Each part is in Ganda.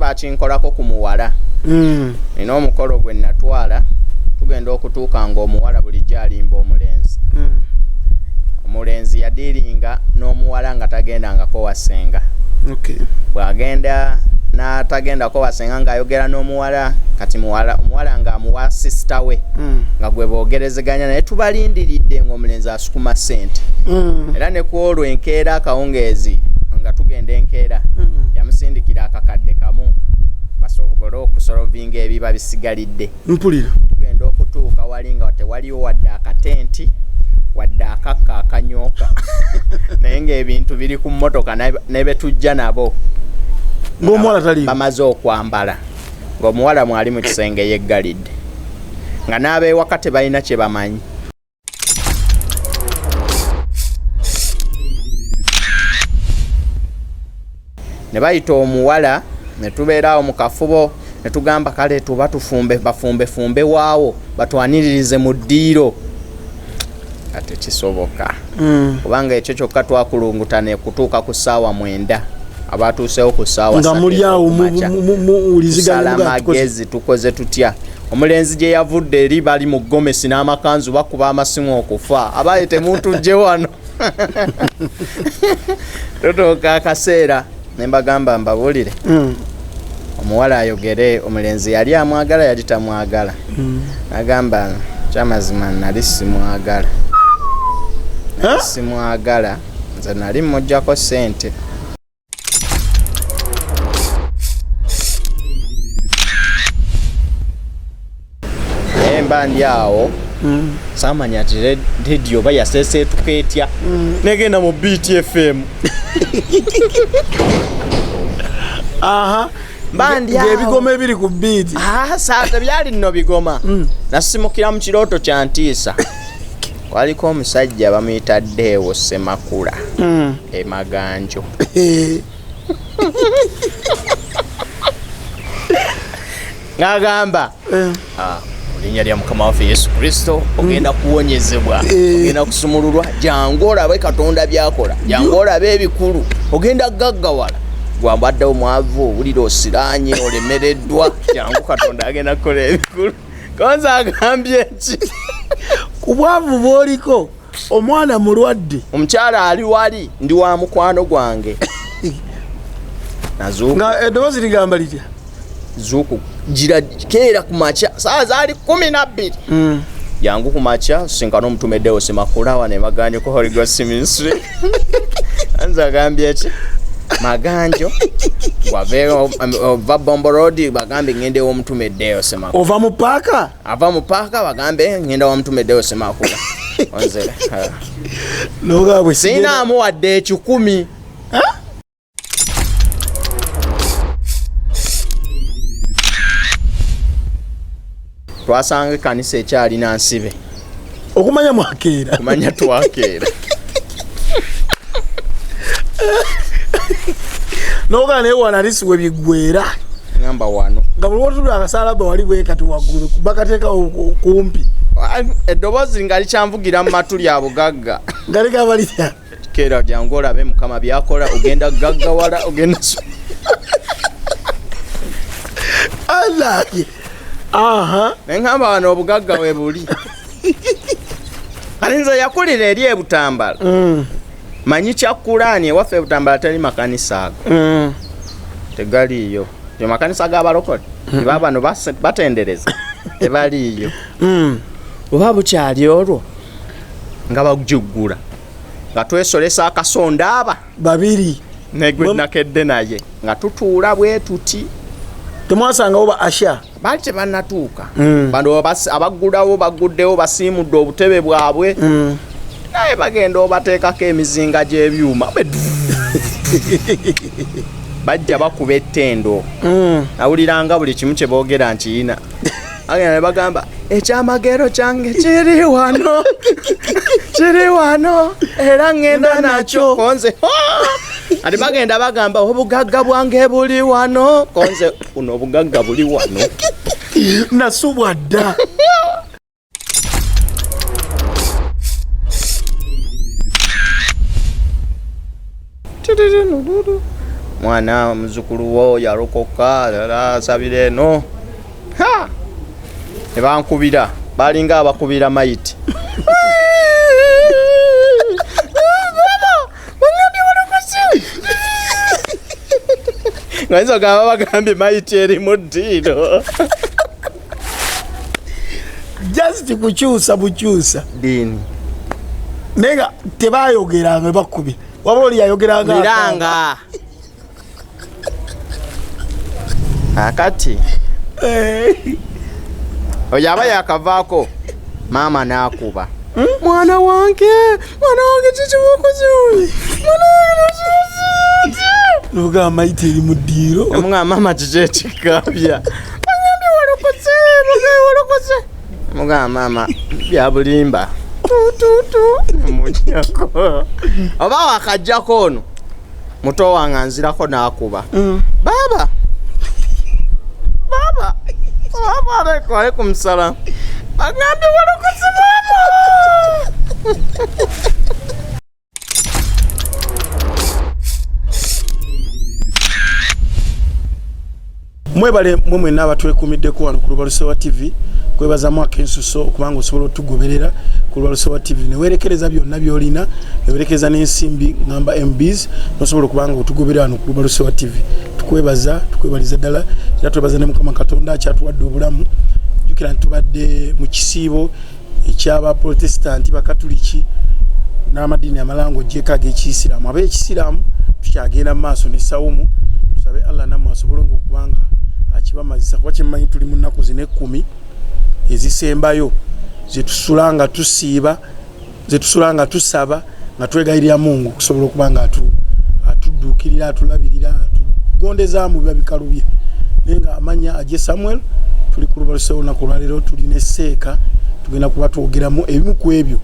Bakinkolako ku muwala. Nina omukolo gwe natwala, tugenda okutuuka nga omuwala bulijjo alimba omulenzi. Omulenzi yadiiringa n'omuwala nga tagendangako wasenga. Bw'agenda n'atagendako wasenga ng'ayogera n'omuwala, kati omuwala ng'amuwa sisita we nga gwe boogerezeganya, naye tubalindiridde ng'omulenzi asukuma ssente. Era ne ku olwo enkeera akawungeezi nga tugenda enkeera, yamusindikira akakadde kamu basobole okusolovinga ebiba bisigalidde. Mpulira. Tugenda okutuuka wali nga tewaliwo wadde akatenti wadde akakka akanyooka, naye ng'ebintu biri ku mmotoka ne betujja nabo. Ng'omuwala taliiwo. Bamaze okwambala, ng'omuwala mwali mu kisenge yeggalidde, nga n'abeewaka tebalina kye bamanyi. Ne bayita omuwala ne tubeera awo mu kafubo ne tugamba kale tuba tufumbe, bafumbefumbe waawo batwaniririze mu ddiiro, nga tekisoboka. Kubanga ekyo kyokka twakulungutana kutuuka ku ssaawa 9, abatuusewo ku ssaawa nga muli awo 3 ez'okumakya. Muwuliziganya. Tusala amagezi, tukoze tutya? Omulenzi gye yavudde eri bali mu gomesi n'amakanzu bakuba amasimu okufa, abaye temuntujje wano. Tutuuka akaseera ne mbagamba mbabuulire, omuwala ayogere omulenzi yali amwagala, yali tamwagala. Nagamba, kyamazima nali simwagala. Nali simwagala, nze nali mujjako ssente. Naye mba ndi awo, saamanya nti rediyo oba yaseeseetuka etya, negenda mu BTFM. Mba ndi awo. Ng'ebigoma ebiri ku biiti. Ah, saa tebyali nno bigoma. Nasimukira mu kirooto kya ntiisa. Kwaliko omusajja bamuyita Deewo Semakula emaganjo. Ng'agamba, "Ah, mu linnya lya Mukama waffe Yesu Kristo, ogenda kuwonyezebwa, ogenda kusumululwa, jangu olabe Katonda byakola, jangu olabe ebikulu, ogenda gaggawala. Gwambadde omwavu, owulira osiraanye, olemereddwa, jangu Katonda agenda kukola ebikulu." Konza agambye ki? Ku bwavu bw'oliko, omwana mulwadde. Omukyala ali wali, ndi wa mukwano gwange. Nazuuku nga eddoboozi ligamba litya? Zuuku gira keera ku makya, saa zaali 12. Jangu ku makya sinkana omutume Deo Semakula wano emaganjo ku Holy Ghost Ministry. Nze agambye ki? Maganjo wave ova Bombo Road, bagambe ngende w'omutume Deo Semakula. Ova mu paaka? Ava mu paaka, bagambe ngenda wa mutume Deo Semakula. Onze nogabwe. Siinaamu wadde 100. Twasanga ekkanisa ekyalina nsibe. Okumanya mwakeera. Kumanya twakeera. Nogaa naye wanalisi we biggwera. Ngamba wano nga buli wotula akasalaba wali bwekati waggulu bakateeka kumpi. Eddoboozi nga likyanvugira mu matu lya bugagga. Nga ligamba litya? Keera jangu olabe Mukama byakola, ogenda gaggawala, ogenda Alaki aha. Neŋŋamba wano obugagga we buli. Kati nze yakulira eri ebutambala, manyi kyakulaani ewaffe ebutambala teri makanisa ago. Tegaliiyo makanisa g'abalokole, eba bano batendereza tebaliiyo. Oba bukyali olwo nga bagiggula nga twesolesa akasonda aba babiri. Negwe nakedde naye nga tutuula bwe tuti. Temwasangawo ba asha? Baali tebannatuuka. Bano abaggulawo bagguddewo, basiimudde obutebe bwabwe, naye bagenda obateekako emizinga gy'ebyuma. Bajja bakuba ettendo. Nawuliranga buli kimu kye boogera nkiyina. Agenda ne bagamba, ekyamagero kyange kiri wano, kiri wano, era ŋŋenda nakyo. Konze ati bagenda bagamba, obugagga bwange buli wano. Konze buno obugagga buli wano. Nasubwa dda. Mwana muzukulu wo yalokoka, asabira eno. Ha! Ne bankubira, balinga abakubira mayiti. Nga nza gamba bagambye mayiti eri mu ddiiro. Just kukyusa bukyusa ddiini. Naye nga tebayogeranga bakubira, waba oli yayogeranga miranga. Akati oyo aba yakavaako, maama n'akuba, mwana wange, mwana wange, kiki wakoze? Mwana wange, nogamba mayiti eri mu ddiiro. Namugamba, maama, kiki ekikabya? Bagambye walokose, bagambye walokose. Mugamba, maama, bya bulimba. Tututu nemujjako oba wakajjako ono muto wange anzirako n'akuba, baaba, baaba, baaba, alaikum alaikum salam, bagambye walokose baaba. Mwebale mwe mwenna abatwekuumiddeko wano ku Lubalusewa TV. Kwebazamu akensuso okubanga osobola otugoberera ku Lubalusewa TV newerekereza byonna byolina, newerekereza n'ensimbi ngamba MBs, nosobola okubanga otugoberera wano ku Lubalusewa TV. Tukwebaza, tukwebaliza ddala, era twebaza ne Mukama Katonda akyatuwadde obulamu. Jjukira nti tubadde mu kisiibo eky'abaprotestanti, bakatuliki n'amadiini amalala ng'oggyeko ag'ekiyisiraamu. Ab'ekisiraamu tukyagenda mu maaso ne sawumu. Tusabe Allah nammwe asobole ngaokubanga akibamazisa, kuba kyemmanyi tuli mu nnaku zino 10 ezisembayo zetusula nga tusiiba, zetusula nga tusaba, nga twegayirira Mungu okusobola okuba nga atudduukirira, atulabirira, atugondezaamu biba bikalubye. Naye nga amanya aje Samuel, tuli ku Lubalusewo. Olunaku olwaleero tuli ne Seeka, tugenda kuba twogeramu ebimu ku ebyo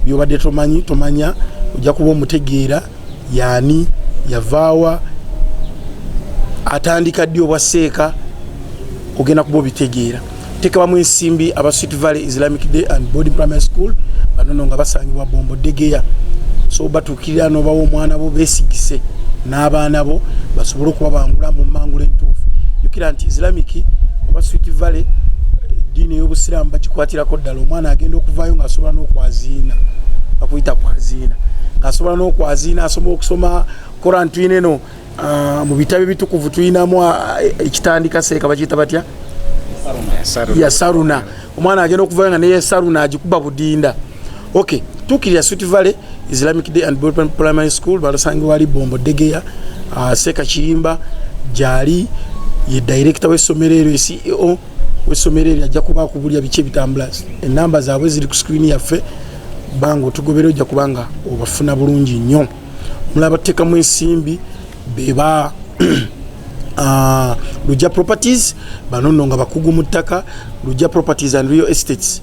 byobadde tomanyi, tomanya. Ojja kuba omutegeera yaani, yavaawa, atandika ddi obwa seeka, ogenda kuba obitegeera. Tekabamu ensimbi aba Sweet Valley Islamic Day and Boarding Primary School, banono nga basangibwa Bombo Degeya. So batuukirira nobawa omwana bo, besigise n'abaana bo basobole okubabangula mu mangula entuufu. Jukira nti Islamic oba Sweet Valley, eddiini ey'obusiraamu bagikwatirako ddala. Omwana agenda okuvaayo ng'asobola n'okwaziina, bakuyita kwaziina, ng'asobola n'okwaziina, asobola okusoma Koran. Tulina eno mu bitabo ebitukuvu tulinamu ekitandika seeka bakiyita batya? Yasaruna. Omwana agenda okuvayo nga neyesaruna agikuba budinda. Ok, tuukirira Sweet Valley Islamic Day and Boarding Primary School, balasangibwa wali Bombo Degeya. Seeka Kiyimba gyali, ye director w'essomero eryo, CEO w'essomero eryo. Ajja kuba akubulya biki ebitambula. Enamba zaabwe ziri ku screen yaffe, banga otugobera, ojja kubanga obafuna bulungi nnyo. Mulaba tuteekamu ensimbi beba Lujja Properties, bano nno nga bakugu mu ttaka. Lujja Properties and Real Estates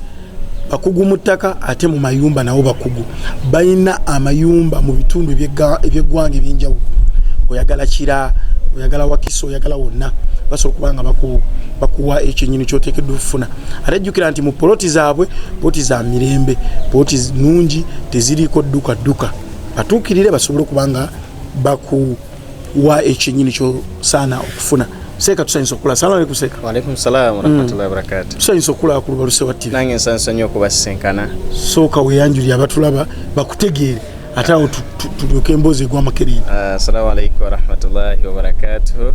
bakugu mu ttaka, ate mu mayumba nabo bakugu. Balina amayumba mu bitundu ebyeggwanga ebyenjawulo. Oyagala Kira, oyagala Wakiso, oyagala wonna, basobola okuba nga bakuwa ekyenyini kyoteekeddwa okufuna. Ate jjukira nti mu poloti zaabwe, poloti za mirembe, poloti nungi, teziriiko dduka dduka. Batuukirire basobole okuba nga bakuwa ekyenyini kyosaana okufuna. Seeka, tusanyusa okula. Salamu alaikum, seeka. Waalaikum salaam warahmatullahi wabarakatuh. Tusanyusa okulaba ku Lubalusewa TV. Nange nsanyusa nnyo okubasisinkana. Sooka weeyanjulire abatulaba bakutegeere, ate awo tulyoke emboozi egwa makerenda. Assalamu alaikum warahmatullahi wabarakatuh.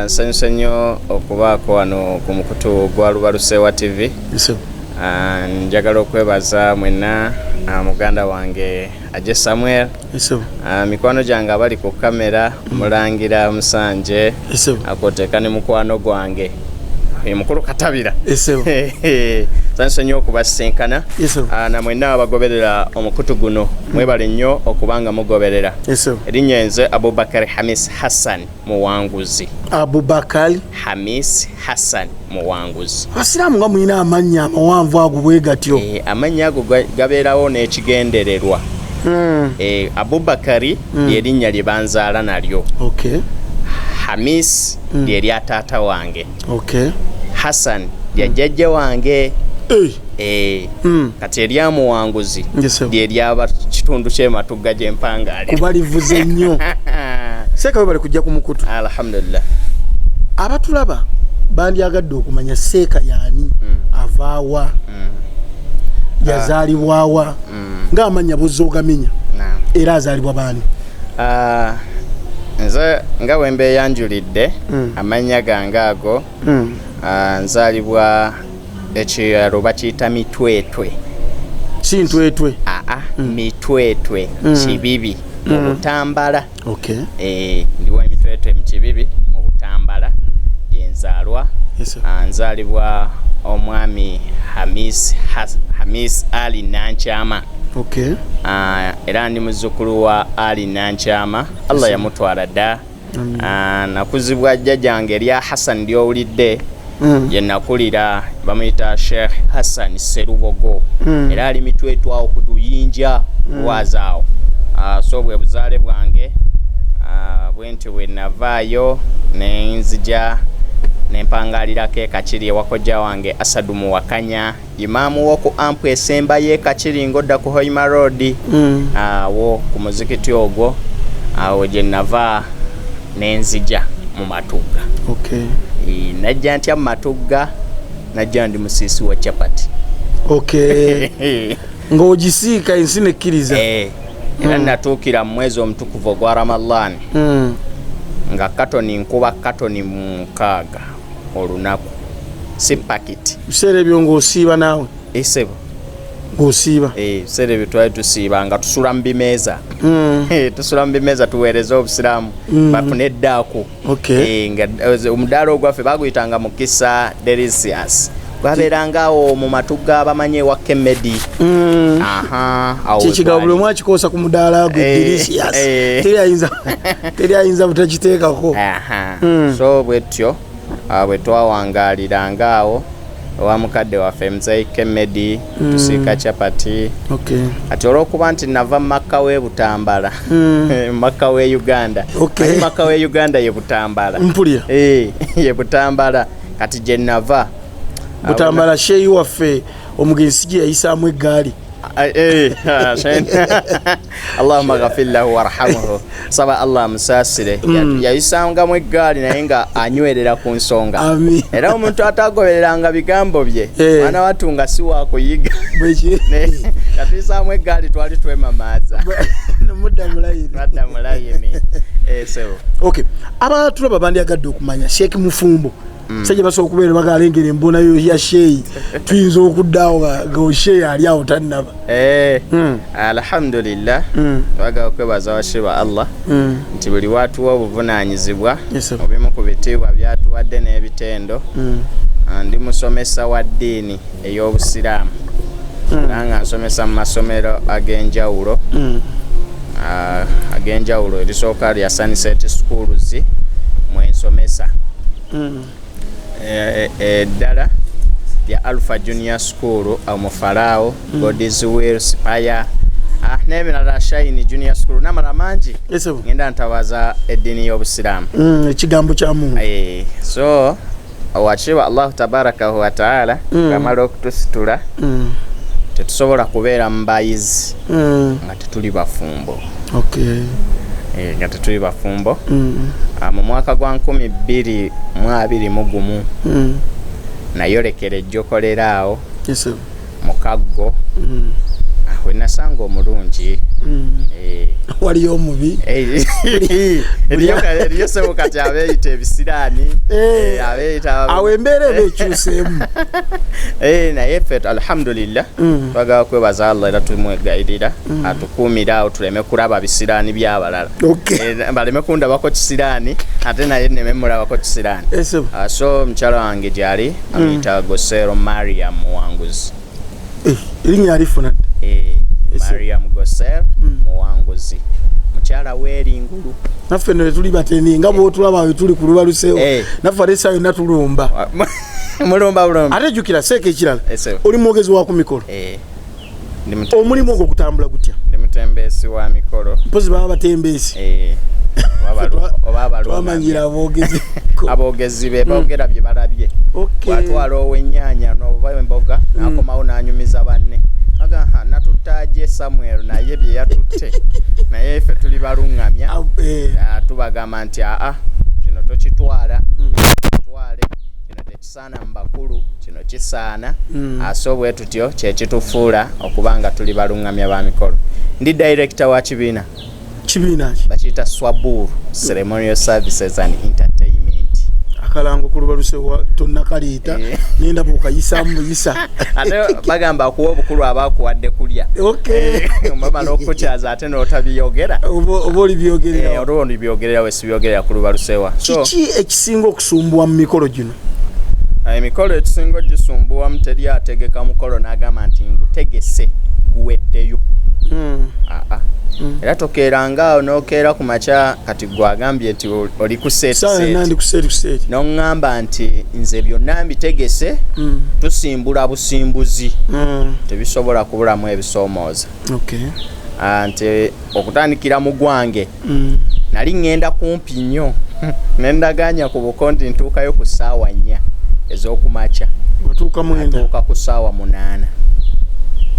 Nsanyusa nnyo okubaako wano ku mukutu gwa Lubalusewa TV. Njagala okwebaza mwenna, muganda wange Aje Samuel, mikwano gyange abali ku kamera, Mulangira Musanje, akoteeka ne mukwano gwange oyo mukulu Katabira. Nsanyusa nnyo okubasinkana na mwenna abagoberera omukutu guno. Mwebale nnyo okubanga mugoberera. Erinnya nze Abubakar Hamis Hassan Muwanguzi. Abubakari Hamis Hassan Muwanguzi. Abasiraamu nga mulina amannya amawanvu ago bwe gatyo. Amannya ago gabeerawo n'ekigendererwa. Abubakari lyerinnya lye banzaala nalyo. Hamis lyerya taata wange. Hassan lya jjajja wange. Kati erya Muwanguzi lyeryaba kitundu ky'ematugga gyempangaali. Kuba livuze nnyo. Seeka, webale kujja ku mukutu. Alhamdulillah. Abatulaba bandyagadde okumanya Seeka yaani, avaawa, yazaalibwawa, ng'amannya buzoogamenya, era azaalibwa baani? Nze nga bwe mbeeyanjulidde, amannya gange ago, nzaalibwa ekyalo bakiyita Mitwetwe. Si Ntwetwe? Aa, Mitwetwe, Kibibi, mu Butambala. Ndiwo Emitwetwe mu Kibibi, mu Butambala gyenzaalwa. Yes, sir. Nzaalibwa omwami Hamis Ali Nankyama. Era ndi muzzukulu wa Ali Nankyama, Allah yamutwala dda. Nakuzibwa jjajjange erya Hassan lyowulidde, ye nakulira, bamuyita Sheikh Hassan Serubogo. Era ali Mitwetwe awo ku Tuyinja, lwazaawo. So bwe buzaale bwange. Bwe ntyo bwe navaayo nenzija nempangalirako e Kakiri ewakojja wange Asadu Muwakanya, imaamu wo ku ampu esembayo e Kakiri ng'odda ku Hoima Road. Awo ku muzikiti ogwo, awo gye nava nenzija mu Matugga. Najja ntya mu Matugga? Najja ndi musiisi wa chapati. Ng'ogisiika ensi nekkiriza. Era natuukira mu mwezi omutukuvu ogwa Ramadhan, nga katoni nkuba katoni 6 olunaku, si pakiti. Biseera ebyo ng'osiiba naawe? Esebo. Ng'osiiba? Ebiseera ebyo twali tusiiba nga tusula mu bimeeza. Tusula mu bimeeza tuweereze obusiraamu, bafune eddaaku. Nga omudaala ogwaffe baguyitanga Mukisa Delicious, gwabeeranga awo mu Matugga, abamanyi ewa Kemedi. Aha, awo we Kyekigambo buli gwali. omu akikoosa ku mudaala gwe. Delicious. Teri ayinza butakiteekako. Aha. So bwetyo bwe twawangaliranga awo ewa mukadde waffe Muzeyi Kemedi, tusiika chapati. Kati olwokuba nti nava Makka w'e Butambala, Makka w'e Uganda. Manyi Makka w'e Uganda ye Butambala. Mpulira. Ye Butambala, kati gye nava. Butambala, sheeyi waffe omugenzi gye yayisaamu eggaali. Allahumma ghafir lahu warhamhu, saba Allah amusaasire. Yayisangamu eggaali naye nga anywerera ku nsonga. Amin. Era omuntu atagobereranga bigambo bye, mwana wattu nga si wakuyiga. Bweki. Nga tuyisaamu eggaali twali twemamaaza. Nemudda mulayini. Twadda mulayini. Sebo. Okay, abatulaba bandyagadde okumanya Sheeki Mufumbo. Sajja basobola okubeera bagalengera embonayo ya sheeyi, tuyinza okuddaawo nga sheeyi ali awo tannaba. Alhamdulillah. Twagala okwebaza washiba Allah nti buli watuwa obuvunaanyizibwa, Yes, sir. mu bimu ku bitiibwa byatuwadde n'ebitendo, ndi musomesa wa ddiini ey'obusiraamu, era nga nsomesa mu masomero ag'enjawulo. Ag'enjawulo, erisooka lya Sunset Schools mwensomesa. Eddala lya Alpha Junior School awo mu Farao, God's Will, Spire, n'emirala, Shine Junior School n'amalala mangi. Yes, sir. Ngenda ntabaza eddiini y'obusiraamu. Ekigambo kya Mungu. So wakiba Allahu tabarakahu wataala gamala okutusitula, tetusobola kubeera mu bayizi nga tetuli bafumbo. Nga tetuli bafumbo. Mu mwaka gwa 2021 nayolekera ejjokolera awo Yes, sir. mu Kaggo, we nasanga omulungi. Waliyo omubi? Eriyo sebo, kati abeeyita ebisiraani. Abeeyita Awo embeera eba ekyuseemu. Naye ffe alhamdulillah, twagala kwebaza Allah era tumwegayirira atukuumire awo tuleme kulaba bisiraani by'abalala. Baleme kundabako kisiraani ate naye neme mulabako kisiraani. Yes, sir. So mukyala wange gyali amuyita Gosero Mariam Muwanguzi. Erinnya alifuna dda. Yes, sir. Mariam Gosero Muwanguzi, mukyala weeringulu. Naffe nno tetuli bateni nga bwotulaba we tuli ku Lubalusewo. Naffe ate essaawa yonna tulumba. Mulumba bulumba. Ate jjukira seeka ekirala, Sebo. oli mwogezi wa ku mikolo. Omulimu ogwo gutambula gutya? Ndi mutembeesi wa mikolo. Mpozi baba batembeesi. Oba abalungamya. Twamanyira aboogezi. Aboogezi be boogera bye balabye. Bwatwala ow'ennyaanya noba emboga, n'akomawo n'anyumiza banne, aga natuttaaje Samuel naye bye yatutte. Naye ffe tuli baluŋŋamya. Tubagamba nti aa, kino tokitwala, twale kino, tekisaana mu bakulu, kino kisaana. So bwe tutyo kyekitufuula okuba nga tuli baluŋŋamya ba mikolo. Ndi director wa kibiina. Kibiina ki? Bakiyita Swabur Ceremonial Services and Entertainment. Akalango ku Lubalusewa tonnakaleeta. Nendaba okayisaamu buyisa. Ate bagamba akuwa obukulu aba akuwadde kulya. Bamala okukukyaza ate n'otabiyogera. Oba olibyogerera. Olwo olibyogerera, we sibyogerera ku Lubalusewa. So Kiki ekisinga okusumbuwa mu mikolo gino? Emikolo ekisinga ogisumbuwamu, teri ategeka mukolo n'agamba nti ngutegese guweddeyo. Aa, era tokeeranga awo n'okeera ku makya. Kati gwe agambye nti oli ku set. Sawa set. Nandi ku set, ku set. N'oŋŋamba nti nze byonna mbitegese, tusimbula busimbuzi. Tebisobola kubulamu ebisoomooza. Nti okutandikira mu gwange, nali ŋŋenda kumpi nnyo nendaganya ku buko nti ntuukayo ku ssaawa 4 ez'okumakya. Watuuka 9? Natuuka ku ssaawa 8.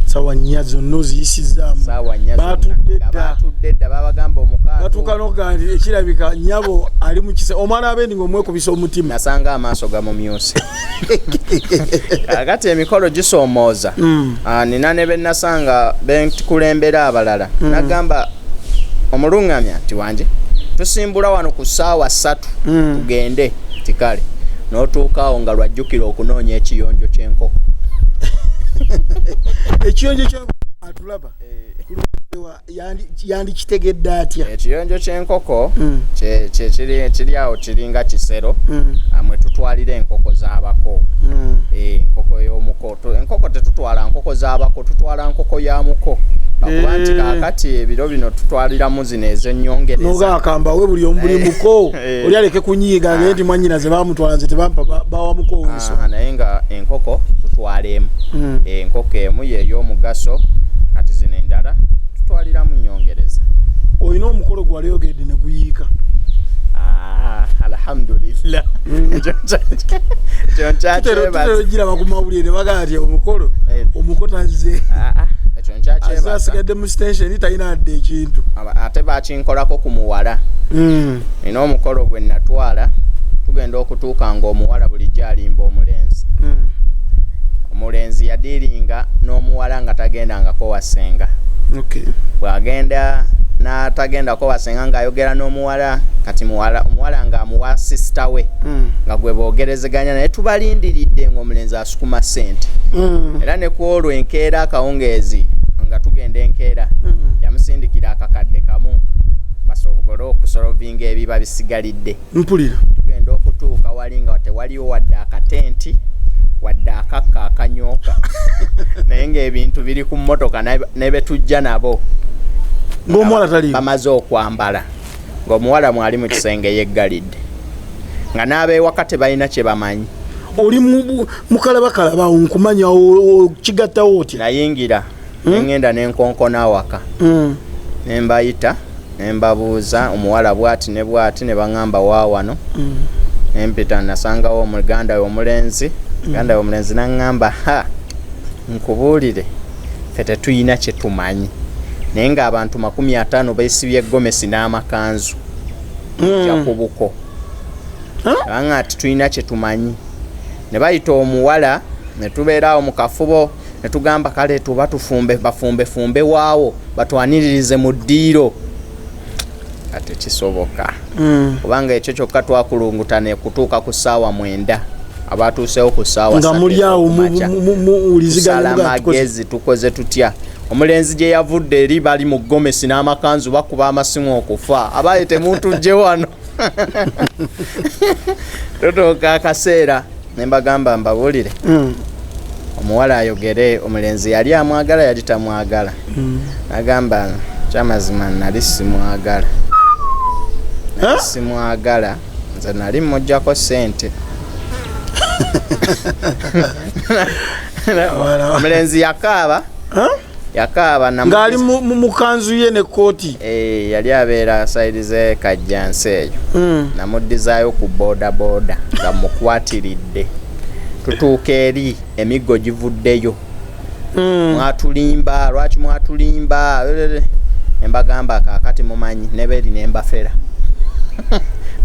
Sawa 4 zonna oziyisizaamu? Ssaawa 4 zonna. Batudde Nga dda. Batudde dda, babagamba omukaatu. Batuuka n'okugamba nti ekirabika nyabo ali mu kisa omwana abendi ng'omwekubisa omutima. Nasanga amaaso gamumyuse. Kakati emikolo gisoomooza. Nina ne benasanga benkulembera abalala, nagamba omuluŋŋamya nti wanje tusimbula wano ku ssaawa 3, tugende. Ti kale, n'otuukaawo nga lwajjukira okunoonya ekiyonjo ky'enkoko. Ekiyonjo kyo atulaba yandikitegedde atya? Ekiyonjo ky'enkoko kiri awo, kiringa kisero mwe tutwalira enkoko z'abako. Enkoko y'omuko. Enkoko tetutwala nkoko z'abako, tutwala nkoko ya muko, akuba nti kaakati ebiro bino tutwaliramu zino ez'ennyongereza. Nogakamba we buli omu buli muko oli aleke kunyiiga agende nti mwanyina ze bamutwala, nze tebampa, bawa muko ow'ensonga. Naye nga enkoko tutwala emu. Enkoko emu yey'omugaso, kati zino endala tutwaliramu nnyongereza. Olina omukolo gwali oyogedde ne guyiika? Ah, alhamdulillah. Ekyo nkyakyebaza. Tutera giraba ku mawulire ne bagamba nti omukolo omuko tazze. Ah, ekyo Azze nkyakyebaza. asigadde mu station, talina adde ekintu. Ate bakinkolako ku muwala. Nina omukolo gwe natwala, tugenda okutuuka ng'omuwala bulijjo alimba omulenzi. Omulenzi yadiiringa n'omuwala nga tagendangako wasenga. Bw'agenda n'atagendako wasenga ng'ayogera n'omuwala, kati omuwala ng'amuwa sister we nga gwe boogerezeganya, naye tubalindiridde ng'omulenzi asukuma ssente. Era ne ku olwo enkeera akawungeezi nga tugenda enkeera, yamusindikira akakadde kamu basobole okusolovinga ebiba bisigalidde. Mpulira. Tugenda okutuuka wali nga tewaliwo wadde akatenti wadde akakka akanyooka, naye ng'ebintu biri ku mmotoka ne betujja nabo. Ng'omuwala taliiwo. Bamaze okwambala, ng'omuwala mwali mu kisenge yeggalidde, nga n'abeewaka tebalina kye bamanyi. Oli mukalabakalaba awo, nkumanya kigattawo otya? Nayingira neŋŋenda nenkonkona awaka, ne mbayita ne mbabuuza omuwala bw'ati ne bw'ati, ne baŋŋamba wa wano. Nempita, nasangawo omuganda we omulenzi. Muganda we omulenzi naŋŋamba, ha, nkubuulire, ffe tetuyina kye tumanyi, naye ng'abantu 50 beesibye gomesi n'amakanzu ja ku buko. Baŋŋamba tetulina kye tumanyi, ne bayita omuwala ne tubeera awo mu kafubo ne tugamba kale tuba tufumbe, bafumbefumbe waawo batwaniririze mu ddiiro. Ate kisoboka kubanga ekyo kyokka twakulungutana kutuuka ku ssaawa 9, abatuusewo ku ssaawa Nga 3 muli awo ez'okumakya. Muwuliziganya. Tusala amagezi, tukoze tutya? Omulenzi gye yavudde eri bali mu gomesi n'amakanzu, bakuba amasimu okufa, abaye temuntujje wano. Tutuuka akaseera ne mbagamba mbabuulire, omuwala ayogere omulenzi yali amwagala, yali tamwagala. Nagamba kyamazima nali simwagala. Nali simwagala, nze nali mujjako sente. Omulenzi yakaaba, yakaaba. Ng'ali mu kanzu ye ne kooti. Eh, yali abeera side ze Kajjansi eyo. Namuddizaayo ku boda boda nga mukwatiridde. Tutuuka eri emiggo givuddeyo. Mwatulimba, lwaki mwatulimba? Nembagamba kaakati mumanyi nebeeri nembafera.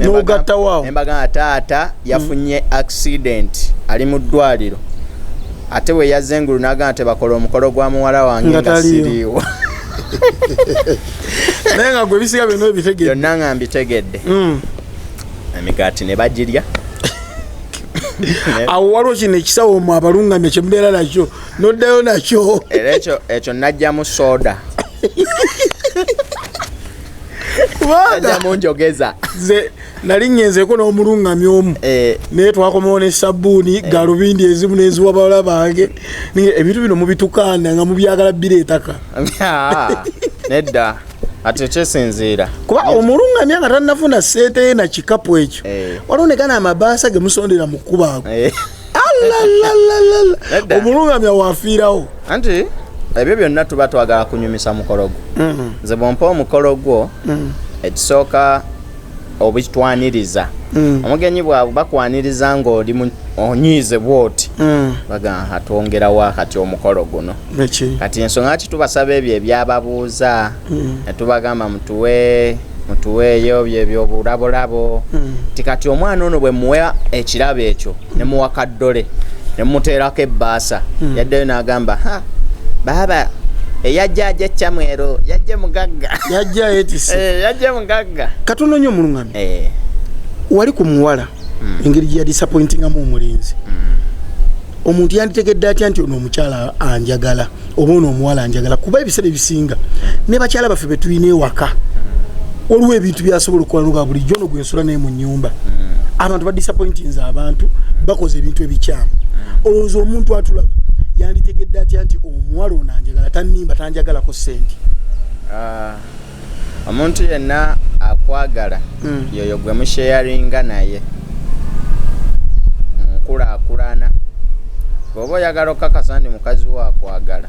N'ogatta waawo. Nembagamba taata yafunye accident, ali mu ddwaliro, ate bwe yazze engulu n'agamba tebakola omukolo gwa muwala wange Nga nga taliiwo. siriiwo. Naye nga gwe ebisiga byonna obitegedde. Byonna nga mbitegedde. Emigaati ne bagirya. Awo waliwo kino ekisawo mu abalungamya kyemubeera nakyo, noddayo nakyo. Era ekyo najjamu soda. Kubanga najjamu njogeza. Nze nali ŋŋenzeeko n'omulungamya omu, naye twakomawo ne sabbuuni, galubindi ezimu n'eziwa bawala bange. Naye ebintu bino mubitukaana nga mubyagala bireetaka. Ah, nedda, ate kyesinziira. Kuba omulungamya nga tannafuna ssente ye na kikapu ekyo, waliwo ne gana amabaasa ge musondera mu kkubo ago. Alalalala. Nedda. Omulungamya wafiirawo. Anti ebyo byonna tuba twagala kunyumisa mukolo gwo. Nze bwompa omukolo gwo, ekisooka obitwaniriza. Omugenyi bwabwe bakwaniriza ng'oli onyiize bwoti, bagamba atwongerawo kati omukolo guno. Eki. Kati ensonga ki tubasaba ebyo ebyababuuza, ne tubagamba mutuweeyo byebyobulabolabo. Ti kati omwana ono bwe muwa ekirabo ekyo, ne muwa kaddole, ne muteerako ebbaasa, yaddeyo n'agamba, ha baaba eyajja ajja ekyamwero, yajje mugagga. Yajja yetise. Yajje mugagga. Katono nnyo, omulungamya. Wali ku muwala, engeri gye yadisappointingamu omulenzi, omuntu yanditegedde atya nti ono omukyala anjagala oba ono omuwala anjagala? Kuba ebiseera ebisinga ne bakyala baffe betulina ewaka, waliwo ebintu byasobola okukola nga bulijjo ono gwensula naye mu nyumba. Abantu badisappointinze, abantu bakoze ebintu ebikyamu. Olowooza omuntu atulaba yanditegedde atya nti omuwala ono anjagala, tannimba, tanjagalako sente? Ah, omuntu yenna akwagala yoyo gwe musheyaringa naye nkulaakulana. Bw'oba oyagala okukakasa nti mukazi wo akwagala,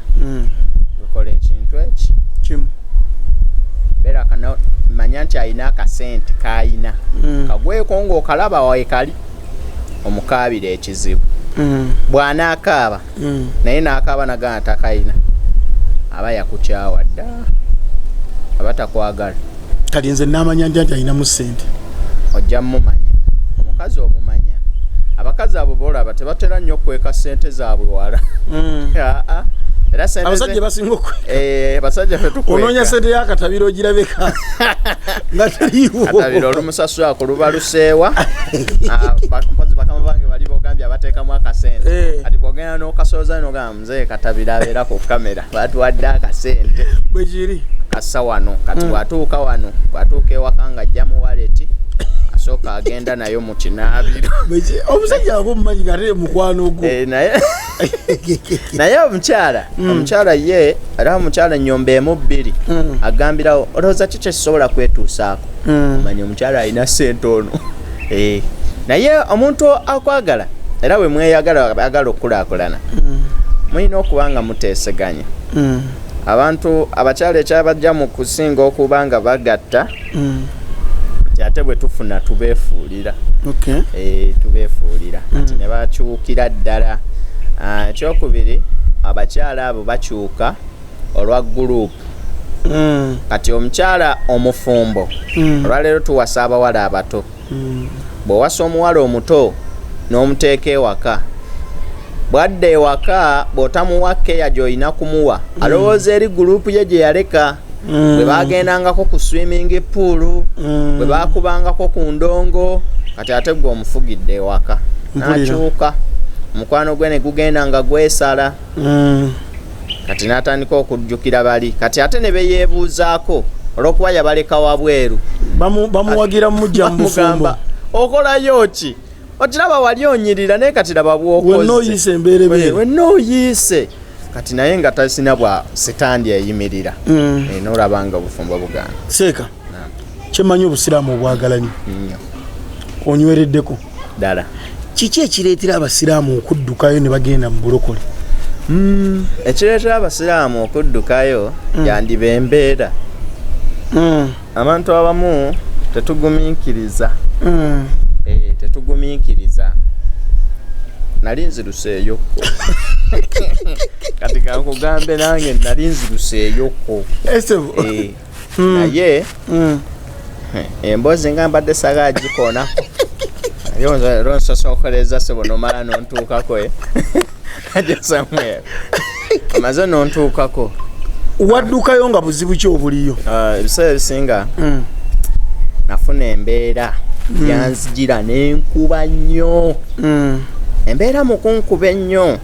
tukola ekintu eki Kimu. Beera kana manya nti alina akasente kayina, kagweko ng'okalaba waekali, omukaabira ekizibu. Bw'anaakaaba naye n'akaaba nagamba takayina, aba yakukyawa dda, aba takwagala. Kati nze namanya ntya nti alinamu sente? Ojja mumanya, omukazi omumanya. Abakazi abo bolaba tebatera nnyo kweka sente zaabwe wala. Aa, era sente Abasajja basinga okwe Abasajja fe tukweka. Onoonya sente y'akatabiro ogirabeka nga teriiwo. Katabiro olumusasula ku luba luseewa. Ah, mpozi bakama bange bali bogambye abateekamu akasente. Kati bwogenda n'okasooza nogamba muzeeyi Katabiro abeera ku kamera batuwadde akasente. Bwekiri. Kassa wano kati. Bw'atuuka wano, bw'atuuka ewaka ng'ajja mu waleti, asooka agenda nayo mu kinaabiro. Omusajja aba omumanyi nga ate mukwano gwo. Naye omukyala ye, era omukyala ennyomba emu bbiri, agambirawo olowooza ki kyekisobola kwetuusaako. Omanyi omukyala alina sente ono. Naye omuntu akwagala, era bwe mweyagala, agala okukulaakulana, mulina okuba nga muteeseganya. Abantu abakyala ekyabajja mu kusinga okuba nga bagatta nti ate bwe tufuna tubeefuulira. Tubeefuulira kati ne bakyukira ddala. Ah, ekyokubiri, abakyala abo bakyuka olwa gurupu. Kati omukyala omufumbo, olwaleero tuwasa abawala abato. Bw'owasa omuwala omuto n'omuteeka ewaka, bwadda ewaka bw'otamuwa keya gy'olina kumuwa, alowooza eri gurupu ye gye yaleka, bwe bagendangako ku swimming pool, bwe bakubangako ku ndongo. Kati ate gwe omufugidde ewaka, n'akyuka, omukwano gwe ne gugenda nga gwesala. Kati n'atandika okujjukira bali, kati ate ne beyeebuuzaako olw'okuba yabaleka wabweru. Bamuwagira mujja mu bufumbo. Bamugamba, okolayo ki? Okiraba wali onyirira, naye kati laba Wenna bwokoze. oyise embeera ebeera. Wenna oyiise kati, naye nga tasina bwa sitandi eyimirira. N'olaba nga obufumbo buganda. Seeka, kyemmanyi obusiraamu obwagala nnyo. Nnyo. Onywereddeko. Ddala. Kiki ekireetera abasiraamu okuddukayo ne bagenda mu bulokole? Ekireetera abasiraamu okuddukayo yandiba embeera. Abantu abamu tetugumiikiriza. Tetugumiikiriza. Nali nziruseeyokko, kati kankugambe, nange nali nziruseeyokko. Esebo. Naye emboozi nga mbadde saagala gikoonako, naye olwonsosookereza sebo nomala nontuukako, eh. Haji Samuel omaze nontuukako. Waddukayo nga buzibu ki obuliyo? Ah, ebiseera ebisinga nafuna embeera yanzijira nenkuba nnyo. Embeera mu kunkuba ennyo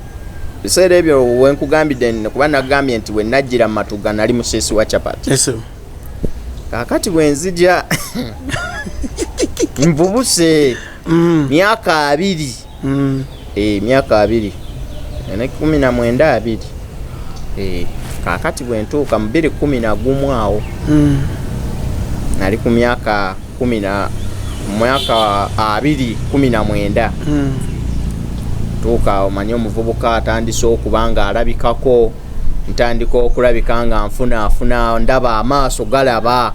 biseera ebyo wenkugambidde, kuba nagambye nti we najjira mu Matuga nali musiisi wa chapati. Yes. Kaakati bwe nzija nvubuse, myaka 20, myaka 20 ne 19 20. Kaakati bwe ntuuka mu 2011 awo, nali ku myaka kumi na mwaka 2019. Tuuka omanye omuvubuka atandise okuba nga alabikako, ntandika okulabika nga nfunaafuna, ndaba amaaso galaba,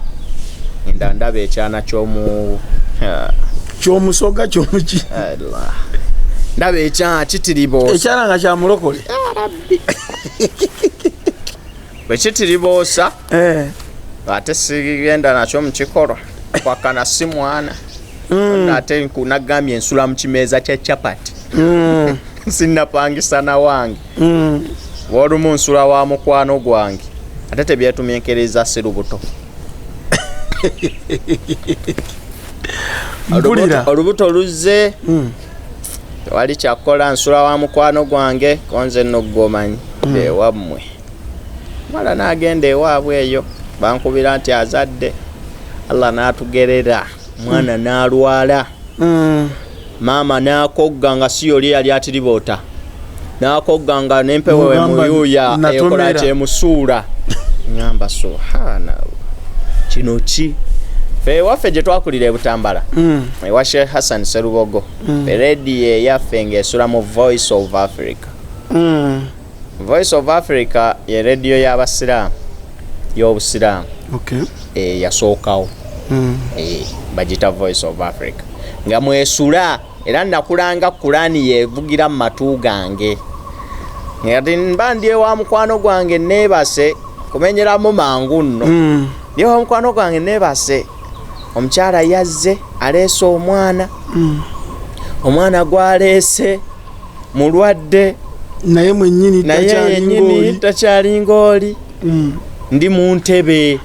ngenda ndaba ekyana ky'omu Kyomusoga, kyomuki? Allah. Ndaba ekyana kitiriboosa. Ekyana nga kyamulokole. Bwe kitiriboosa, ate sigenda nakyo mukikolwa kwakana, si mwana. Ate nagambye ensula mu kimeeza kya chapati. Sinnapangisa na wange. Olumu nsula wa mukwano gwange, ate tebyetumyekereza, si lubuto. Mpulira. Olubuto luzze, tewali kyakukola, nsula wa mukwano gwange konze nno gwomanyi ewammwe. Mala n'agenda ewaabwe eyo, bankubira nti azadde. Allah n'atugerera mwana n'alwala. Maama n'akogga nga si yoli yali atiriboota, n'akogga nga n'empewo Mugamba emuyuuya natomera. ekola kyemusuula. Ŋŋamba subhanallah, kino ki? Fe ewaffe gye twakulira e Butambala, ewa Sheikh Hassan Serubogo, rediyo eyaffe ng'esula mu Voice of Africa. Voice of Africa ye rediyo y'abasiraamu, y'obusiraamu. Yasookawo. Bagita Voice of Africa nga mwesula, era nakulanga Kurani yevugira mu matu gange. Ngati mba ndi ewa mukwano gwange neebase, kumenyeramu mangu nno. Ndi ewa mukwano gwange neebase, omukyala yazze aleese omwana. Omwana gwaleese mulwadde. Naye mwennyini Naye takyalinga yennyini oli. takyalinga oli. Ndi mu ntebe,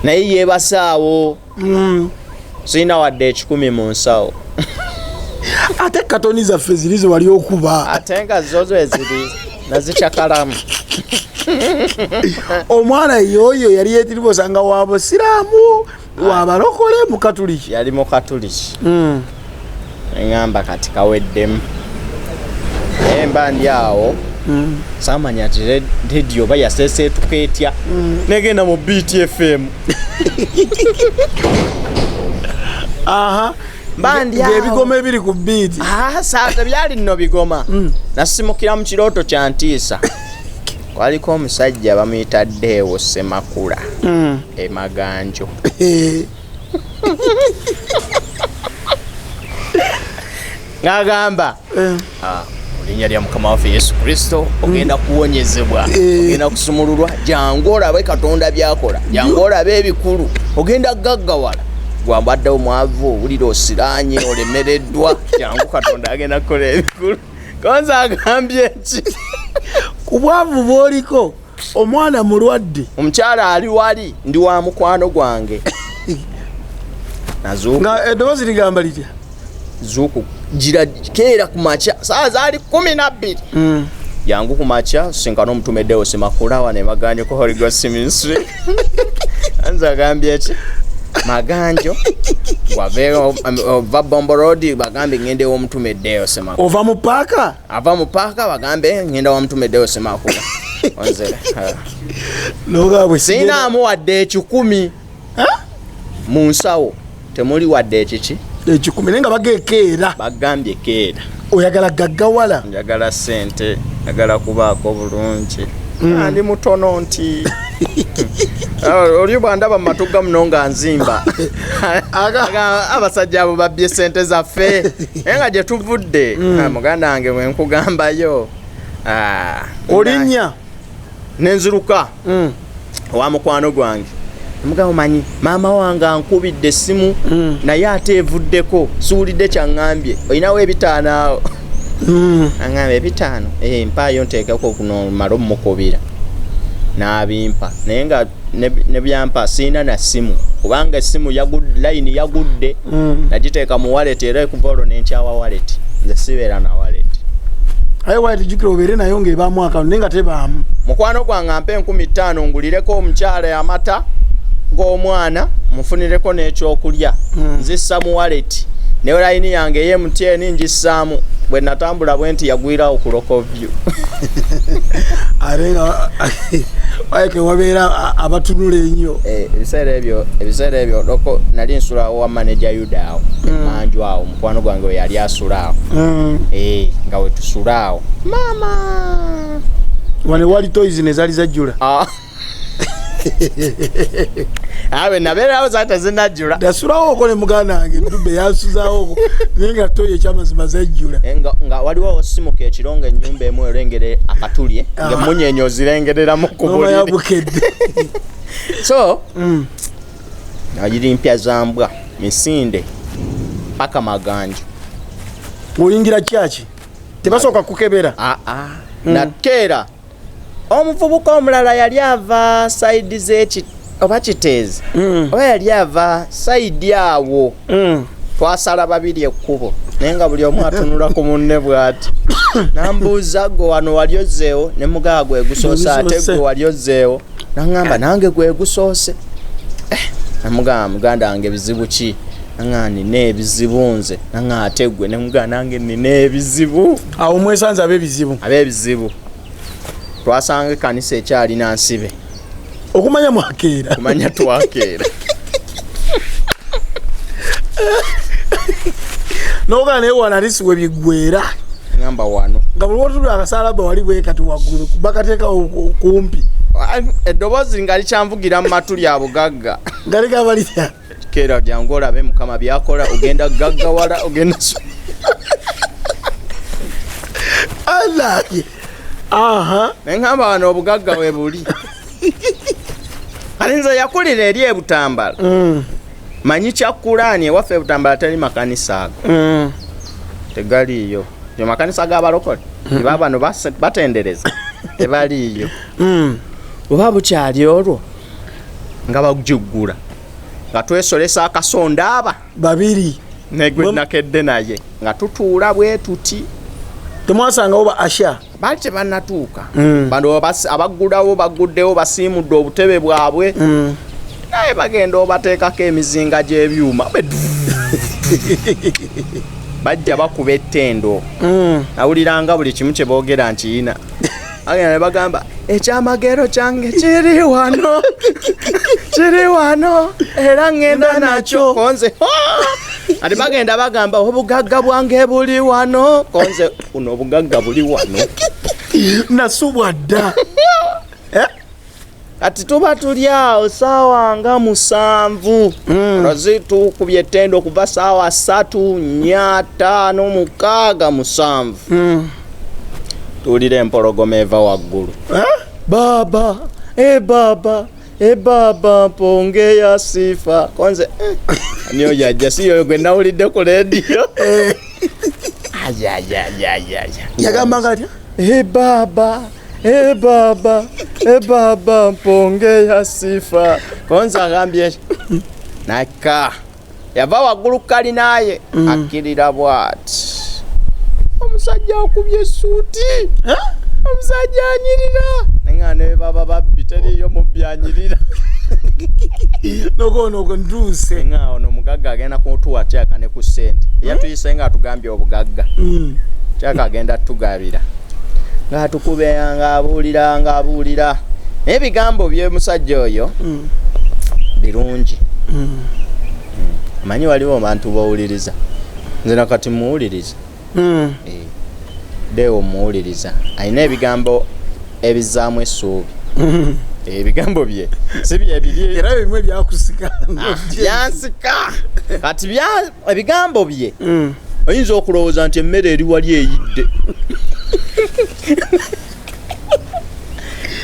naye yeebasaawo. Sirina wadde 100 mu nsawo. Ate katoni zaffe ziri ze wali okuba? Ate nga zo eziri nazikyakalamu. Omwana yoyo yali yeetiribosa nga wa busiraamu, wa balokole, mukatuliki? Yali mukatuliki. Neŋŋamba kati kaweddemu, naye mba ndi awo, saamanya nti rediyo oba yaseeseetuka etya, negenda mu BTFM. Mba ndi awo. Ng'ebigoma ebiri ku Beat. Ah, tebyali nno bigoma. Nasimukira mu kirooto kya ntiisa. Kwaliko omusajja bamuyita Deewo Semakula emaganjo. Ng'agamba, "Ah, mu linnya lya Mukama waffe Yesu Kristo ogenda kuwonyezebwa, ogenda kusumululwa, jangu olabe Katonda byakola, jangu olabe ebikulu, ogenda gaggawala. Gwambadde omwavu, owulira osiraanye, olemereddwa, jangu Katonda agenda kukola ebikulu." Konza agambye ki? Ku bwavu bw'oliko, omwana mulwadde. Omukyala ali wali, ndi wa mukwano gwange. Nazuuku Nga eddoboozi ligamba litya? Zuuku gira keera ku makya, saa zaali 12. Jangu ku makya sinkana omutume Deo Semakula wano emaganjo ku Holy Ghost Ministry. Anze agambye ki? Maganjo wave ova Bombo Road, bagambe ngende w'omutume Deo Semakula. Ova mu paaka? Ava mu paaka, bagambe ngenda wa mutume Deo Semakula. Onzere Nogabwe. Siinaamu wadde 100 mu nsawo, temuli wadde ekiki. 100, naye nga bagekeera. Bagambye keera. Oyagala gaggawala. Njagala sente, njagala kubaako bulungi. Ndi mutono nti oli bwandaba mu matuga muno nga nzimba. Abasajja abo babbye sente zaffe, naye nga gye tuvudde. Ah, muganda wange, bwe nkugambayo, Olinnya. Nenziruka. Owa mukwano gwange mugamba, omanyi maama wange ankubidde essimu, naye ate evuddeko, siwulidde kyaŋŋambye, olinawo 500 awo? Aŋŋambye 500, mpaayo nteekeko kuno male omukubira. N'abimpa, naye nga ne byampa siina na ssimu, kubanga essimu layini yagudde. Nagiteeka mu wallet, era okuva olwo nenkyawa wallet, nze sibeera na wallet. Aye wallet jjukira obeere nayo ng'ebaamu akantu, naye nga tebaamu. Mukwano gwange ampa 5000 ngulireko omukyala amata g'omwana, mufunireko n'ekyokulya. Nzissa mu wallet, ne layini yange eye MTN ngissaamu. Bwe natambula bwe nti yagwirawo ku local view. Ate nga wayeke wabeera abatunula ennyo. Ebiseera ebyo loko nali nsulawo wa manager Yuda awo emanju awo, mukwano gwange we yali asula awo. Nga we tusula awo, maama. Wano wali toys ne zaali zajjula. Ah. Awe nabeerawo zaali tezinajjula. Nasulawo oko ne muganda wange Dube, yansuzawo naye nga toyi ekyamazima zajjula. Nga waliwo osimuka ekiro nga ennyumba emu erengere akatulye, ng'emmunyenye ozirengereramu ku Noma buliri. Yabukedde. So agiri mpya za mbwa misinde paka Maganjo. Ng'oyingira kyaki, tebasooka kukebera? Aa, nakeera omuvubuka omulala yali ava side z'eki oba Kiteezi, oba yali ava side awo. Twasala babiri ekkubo, naye nga buli omu atunula ku munne bw'ati. Nambuuza, "Gwe wano wali ozzeewo?" Ne mugaba, "Gwe gusoose." "Ate Gusoose. gwe wali ozzeewo?" Naŋŋamba, "Nange gwe gusoose." Namugamba, "Muganda wange, bizibu ki?" Naŋŋamba, "Nina ebizibu nze." Naŋŋamba, "Ate gwe?" Ne mugamba, "Nange nina ebizibu." Awo mwesanze ab'ebizibu. Ab'ebizibu. Twasanga ekkanisa ekyalina nsibe. Okumanya mwakeera. Kumanya twakeera. Nogana naye wano alisi we biggwera. Ŋŋamba wano Nga buli wotulula akasalaba wali bwe kati waggulu bakateekawo kumpi. Eddoboozi nga likyanvugira mu matu lya bugagga. Nga ligamba litya? "Keera, jangu olabe Mukama byakola, ogenda gaggawala, ogenda Alaye aha. Neŋŋamba, "Wano obugagga we buli." Kati nze yakulira eri ebutambala, manyi kyakulaani ewaffe ebutambala teri makanisa ago. Tegaliiyo yo makanisa g'abalokole eba bano batendereza, tebaliiyo. Oba bukyali olwo nga bagiggula nga twesolesa akasonda aba Babiri. Negwe nakedde naye nga tutuula bwe tuti. Temwasangawo ba usher? Baali tebannatuuka. Bano abaggulawo bagguddewo, basiimudde obutebe bwabwe, naye bagenda obateekako emizinga gy'ebyuma. Bajja bakuba ettendo. Nawuliranga buli kimu kye boogera nkiyina. Bagenda ne bagamba, "Ekyamagero kyange kiri wano, kiri wano, era ŋŋenda nakyo." Konze ati bagenda bagamba, "Obugagga bwange buli wano." Konze kuno obugagga buli wano. Nasubwa dda. Eh? Kati tuba tuli awo saawa nga 7. Olwozi tukubye ettendo okuva saawa 3, 4, 5, 6, 7. Tuwulira empologoma eva waggulu. Eh? "Baba, e baba, e baba, pokea sifa." Konze ani oyo ajja? Si yoyo gwe nawulidde ku leediyo? Ayayayayaya. Yagamba nga atya? "E baba, e baba, e baba, pokea sifa." Konze agambye nakka yava waggulu kalinaye, akkirira bw'ati, omusajja akubye essuuti. Eh? Omusajja anyirira, naye ne baba babbi teriiyo mubbi anyirira. Nokono ntuuse. Nga ono omugagga agenda kutuwa kyaka ne ku ssente eyatuyise nga atugambye obugagga. Kyaka agenda tugabira, ng'atukubeera, ng'abuulira, ng'abuulira, naye ebigambo by'omusajja oyo birungi. Amanyi waliwo abantu bawuliriza, nze nakati muwuliriza. Deo muwuliriza, alina ebigambo ebizaamu essuubi. Ebigambo bye si byebiri. Era bimu byakusika. Byansika. Kati ebigambo bye oyinza okulowooza nti emmere eri wali eyidde.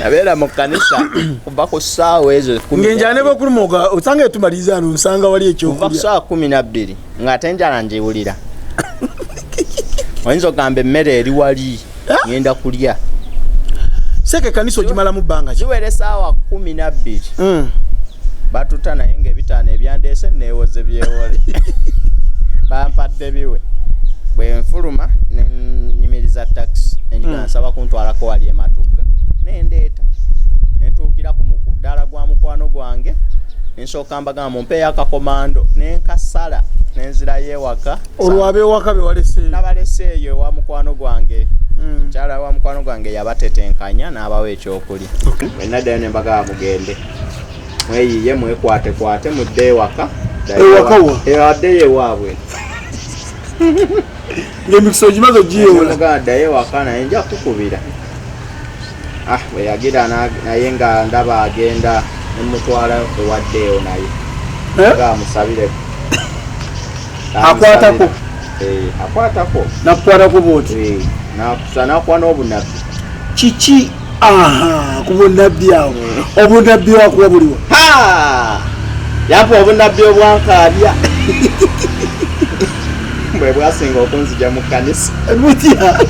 Nabeera mu kkanisa kuva ku ssaawa ezo Ng'enjala ne bwekuluma osanga etumaliriza ano, nsanga wali kuva ku ekyokulya. ssaawa 12 ng'ate enjala njiwulira. Oyinza okugamba emmere eri wali, ngenda kulya. Seeka, ekkanisa ogimalamu bbanga ki? Ziwera essaawa 12. Batuta naye ng'ebitaano ebyandeese neewoze byewole, bampadde biwe. Bwe nfuluma nenyimiriza takisi enjiga, nsaba kuntwalako wali ematugga, nendeeta nentuukira ku mudaala gwa mukwano gwange, nensooka mbagamba mumpeeyo akakomando, nenkasala nenzirayo ewaka. Olwo ab'ewaka be waleseeyo? Nabaleseeyo ewa mukwano gwange. Mukyala wa mukwano gwange yabatetenkanya n'abawa ekyokulya. Bwenaddayo ne mbagamba mugende mweyiye, mwekwatekwate, mudde ewaka. Ewaka wa? Addeyo ewaabwe. Ng'emikisa ogimaze ogiyewola. Mugamba ddayo ewaka naye nja kukubira. Ah, bwe yagira naye nga ndaba agenda, nemutwala ewaddeewo naye Eh? nga musabire. Akwatako? Eh, akwatako. Nakukwatako bwoti? Eh, nakusa nakuwa n'obunabbi. Kiki? Aha, ku bunabbi awo, obunabbi wakuwa buliwa? Ha! Yampa obunabbi obwankaabya, bwe bwasinga okunzija mu kkanisa. Butya?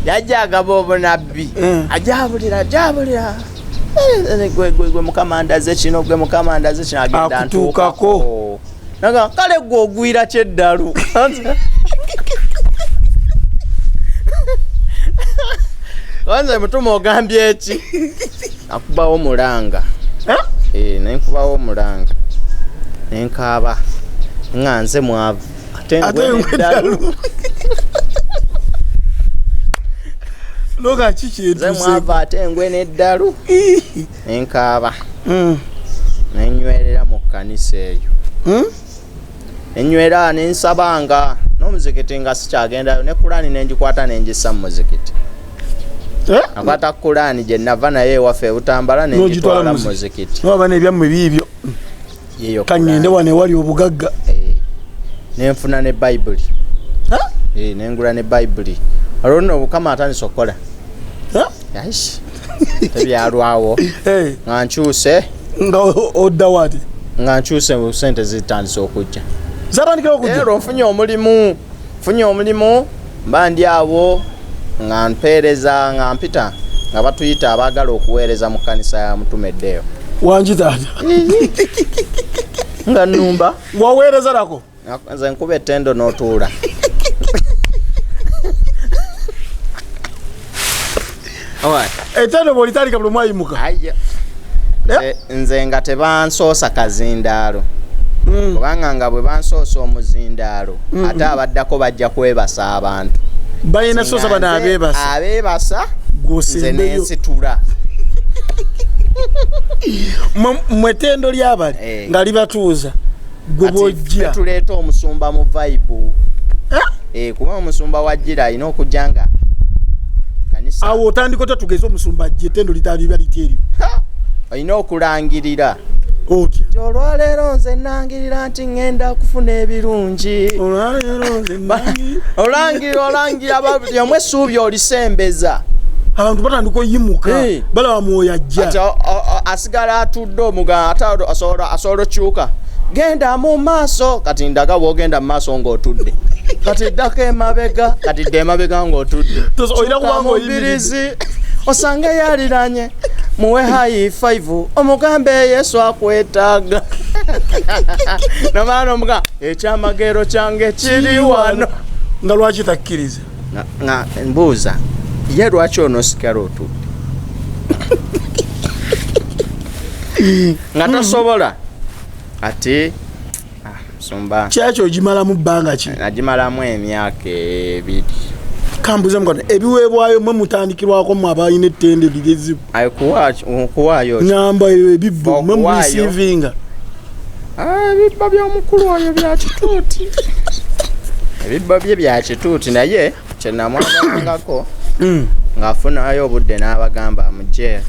Yajja agaba obunabbi. Ajabulira, ajabulira. Eh, gwe gwe gwe Mukama ndaze kino, gwe Mukama ndaze kino, agenda Akutuukako. ntuukako. Naga kale gwe ogwira kyeddalu. Wanze mutuma ogambye eki? Akubawo mulanga. Eh? Eh, nenkubawo omulanga nenkaaba nga nze mwavu ate Ate ngwe neddalu. ngweddalu loga kiki Nze etuuse? mwavu ate ngwe neddalu, nenkaaba, nenywerera mu kkanisa eyo. Nenywera nensabanga n'omuzikiti nga sikyagendayo, ne Kulaani nengikwata nengissa mu muzikiti. Eh? Nakwata Kulaani gye nava naye ewaffe ebutambala N'ogitwala nengitwala mu mu muzikiti. Nowaba nebyammwe biibyo. Yeyo Kaŋŋende Kulaani. wano ewali obugagga. Eh, nenfuna ne Bayibuli. Ha? Eh, nengula ne Bayibuli. Olwo nno Obukama atandise okukola. Ha? Aish, tebyalwawo Eh, nga nkyuse. Nga oddawo ate? Nga nkyuse, sente zitandise okujja. Zatandikira okujja? Era nfunye omulimu, mba ndi awo nga mpeereza, nga mpita nga batuyita abaagala okuweereza mu kkanisa ya Mutume Eddeyo. Wangi taata. Nga nnumba. Waweereza nako? Nze nkuba ettendo n'otuula. Alright. Ettendo bw'olitandika buli omu ayimuka. Aya. Nze nga tebansoosa kazindaalo, kubanga nga bwe bansoosa omuzindaalo ate abaddako bajja kwebasa abantu. Balina soosa bano Nga nze abeebasa. Abeebasa nze Gw'osembeyo. nensitula. Mwe ettendo lyabali Eh. nga libatuuza, gwe Kati bw'ojja ffe tuleeta omusumba mu vibe. Eh? Eh, kuba omusumba wajjira alina okujja nga kanisa Awo otandika otya? Tugeze omusumba ajja, ettendo litaliba litya eryo? Ha! Olina okulangirira Otya? nti olwaleero nze nangirira nti ŋŋenda kufuna ebirungi. Olwaleero nze Olangirira, olangira buli omu essuubi olisembeza. Abantu batandika oyimuka. Eh. Balaba mwoyo ajja. Ati asigala atudde, omugamba ate asobola okyuka, genda mu maaso. Kati ndaga bwogenda mu maaso ng'otudde. Kati ddako emabega, kati dda emabega ng'otudde. Olina kuba Kyuka mu ng'oyimiridde. mbirizi osange yaliranye, muwe high five, omugambe Yesu akwetaaga. Nomala nomugamba ekyamagero kyange kiri wano. Nga lwaki takkiriza? Nga mbuuza ye lwaki onosigala otudde nga tosobola ati ah, musumba. Kyaki ogimalamu bbanga ki? Nagimalamu emyaka 2. Kambuze mukwano, ebiweebwayo mwe mutandikirwako mwe abalina ettendo lirizibu? Aye, kuwaayo ki? Ŋŋamba ebibbo mwe Okuwaayo. mureceivinga. Ah, ebibbo by'omukulu oyo bya kituuti, ebibbo bye bya kituuti, naye kyenamwagalangako ng'afunayo obudde n'abagamba mujje,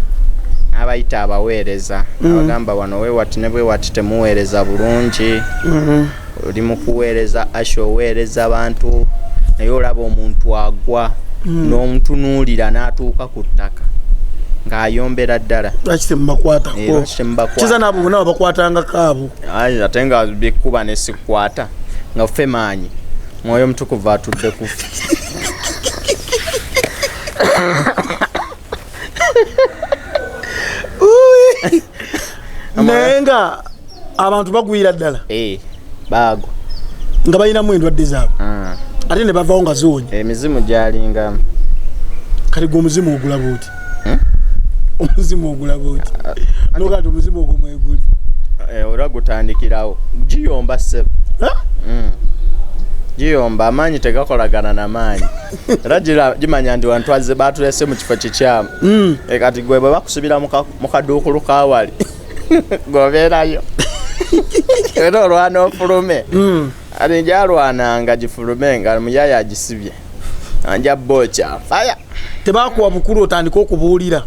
n'abayita abaweereza, n'abagamba wano wewati ne bwewati temuweereza bulungi. Oli mu kuweereza asha, oweereza bantu, naye olaba omuntu agwa. N'omutunuulira n'atuuka ku ttaka ng'ayombera ddala. Lwaki temubakwatako? Eh, lwaki temubakwata? Kiza naabo bonna babakwatangako abo. Ayi, ate nga bikuba ne sikwata nga ffe maanyi, Mwoyo Mutukuvu atudde ku ffe. Naye nga abantu bagwira ddala. Eh, baagwa. Nga balinamu endwadde zaabwe. Ate ne bavawo nga ziwonye. Emizimu gyalingamu. Kati gwe omuzimu ogulaba oti? Omuzimu ogulaba oti? Nogaa nti omuzimu ogwo mweguli. Eh, era gutandikirawo giyomba ssebo. Giyomba, amaanyi tegakolagana na maanyi, era gimanya nti wantwaze batulese mu kifo kikyamu. Eh, kati gwe bwe bakusibira mu kaduukulu kawali gobeerayo era olwana ofulume. Ati njalwananga gifulume nga muyaya agisibye anja bokya faya. Tebakuwa bukulu otandike okubuulira?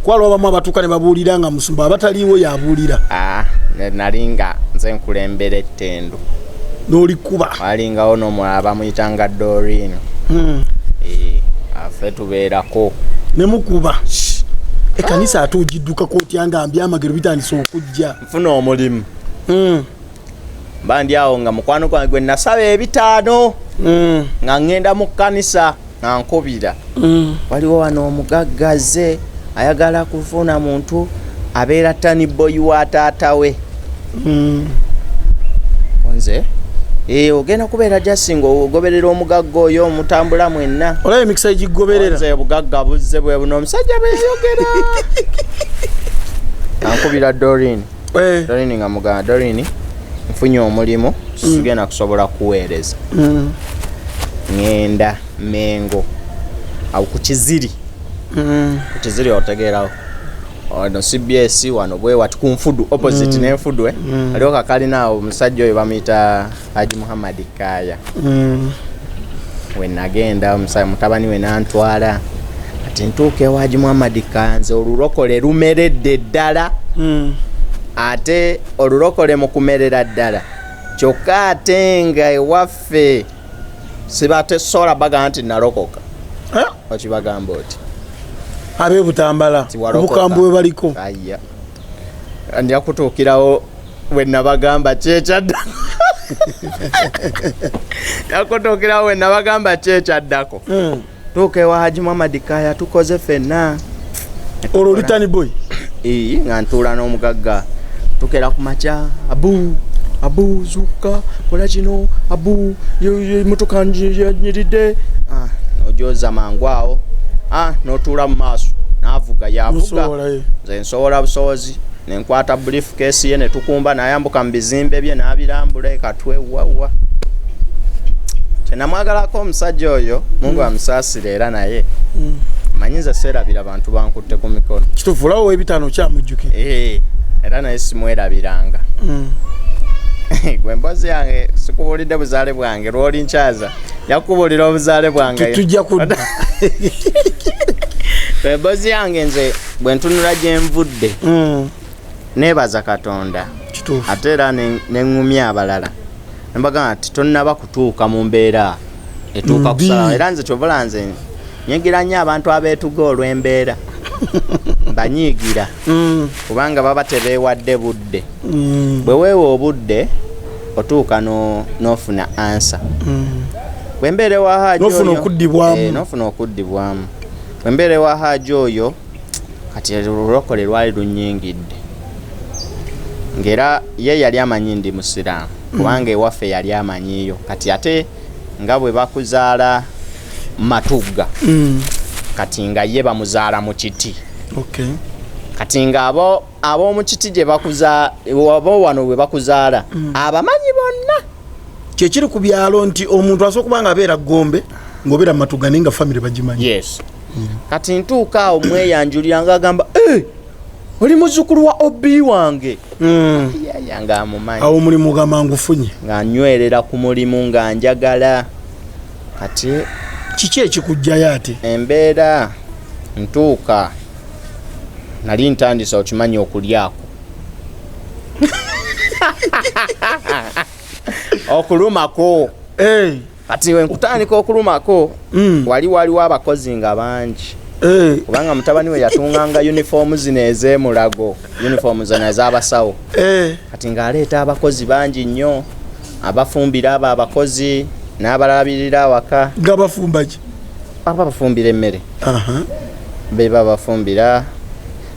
Kwaliwo abamu abatuuka ne babuulira nga musumba abataliiwo yabuulira. Ah, nalinga nze nkulembera ettendo. N'olikuba. Walingawo n'omulala bamuyitanga Dorin. Eh, afe tubeerako. Ne mukuba ekkanisa, ate ogiddukako otya nga mbyamagero bitandise okujja? Nfuna omulimu. Mba ndi awo nga mukwano gwange gwe nasaba 500 nga ŋŋenda mu kkanisa nga nkubira. Waliwo wano omugaggaze ayagala kufuna muntu abeera taniboyi wa taata we. Nze, eh, ogenda kubeera jasi nga ogoberera omugagga oyo, omutambula mwenna. Olaba emikisa egigoberera. Nze obugagga buzze bwe buno omusajja bweyayogera. Ankubira Dorin. Eh. Dorin nga mugamba, "Dorin, nfunye omulimu, sigenda kusobola kuweereza." Ŋŋenda Mengo awo ku Kiziri. Ku Kiziri otegeerawo ono CBS wano bwe wati ku nfudu opposite n'enfudu, eh? Aliwo kakalina awo, omusajja oyo bamuyita Haji Muhammad Kaya. We nagenda, mutabani we nantwala. Kati ntuuka ewa Haji Muhammad Kaya, nze olulokole lumeredde ddala. Ate olulokole mu kumerera ddala, kyokka ate nga ewaffe sibatesobola bagamba nti nalokoka. Eh? Okibagamba oti? Ab'ebutambala. Tiwalokoka. Obukambwe bwe baliko. Aya, nja kutuukirawo we nabagamba kyekyaddako, nja we nabagamba kyekyaddako. Tuuka ewa Haji Muhammad Kaya, tukoze ffenna. Olwo oli tani boy? Ee, nga ntuula n'omugagga, tukera ku makya, "Abu, abu, zuukuka, kola kino, abu, emotoka yanyiridde." Ah, ojoza mangu awo. Ah, n'otuula mu maaso n'avuga, yavuga. Musobola, ye. Nze nsobola busobozi nenkwata briefcase ye netukumba, nayambuka mu bizimbe bye n'abirambula ekatwe wawa. Kyenamwagalako omusajja oyo, Mungu amusaasire, era naye manyi nze seerabira bantu bankutte ku mikono. Kituufu, olawo 5 kyamujjuke. Eh, era naye simwerabiranga. Gwe emboozi yange sikubuulidde buzaale bwange, lwoli nkyaza njakubuulira obuzaale bwange. Tujja kudda. Emboozi yange nze bwe ntunula gye nvudde, neebaza Katonda. Ate era neŋŋumya abalala nembagamba nti tonnaba kutuuka mu mbeera etuuka Mbi. kusalawo. Era nze kyovula nze nyigira nnyo abantu abeetuga olw'embeera, mbanyiigira kubanga baba tebeewadde budde. Bwe weewa obudde otuuka n'ofuna ansa. Bwe mbeera ewa Haji N'ofuna oyo- okuddibwamu. Eh, n'ofuna okuddibwamu. Bwe mbeera ewa Haji oyo, kati olulokole lwali lunyingidde, ng'era ye yali amanyi ndi musiraamu kubanga ewaffe yali amanyiyo. Kati ate nga bwe bakuzaala Matugga, kati nga ye bamuzaala mu Kiti. Kati nga abo ab'omu Kiti gye bakuza, abo wano bwe bakuzaala, abamanyi bonna. Kyekiri ku byalo nti omuntu asobola okuba nga abeera Gombe ng'obeera mu Matuga, naye nga famire bagimanyi. Yes, kati ntuuka awo mweyanjulira nga agamba, "Eh, oli muzzukulu wa obi wange." Yaya nga amumanyi. Awo omulimu gamba ngufunye. Nga nywerera ku mulimu nga njagala kati. Kiki ekikugjayo ate? Embeera ntuuka nali ntandise okimanyi okulyako okulumako. Eh, Kati we nkutandika okulumako, wali waliwo abakozi nga bangi, kubanga mutabani we yatunganga uniform zino ez'emulago, uniform zino ez'abasawo. Kati ng'aleeta abakozi bangi nnyo abafumbira abo abakozi n'abalabirira awaka. Nga bafumba ki? Aba bafumbira emmere. Be babafumbira.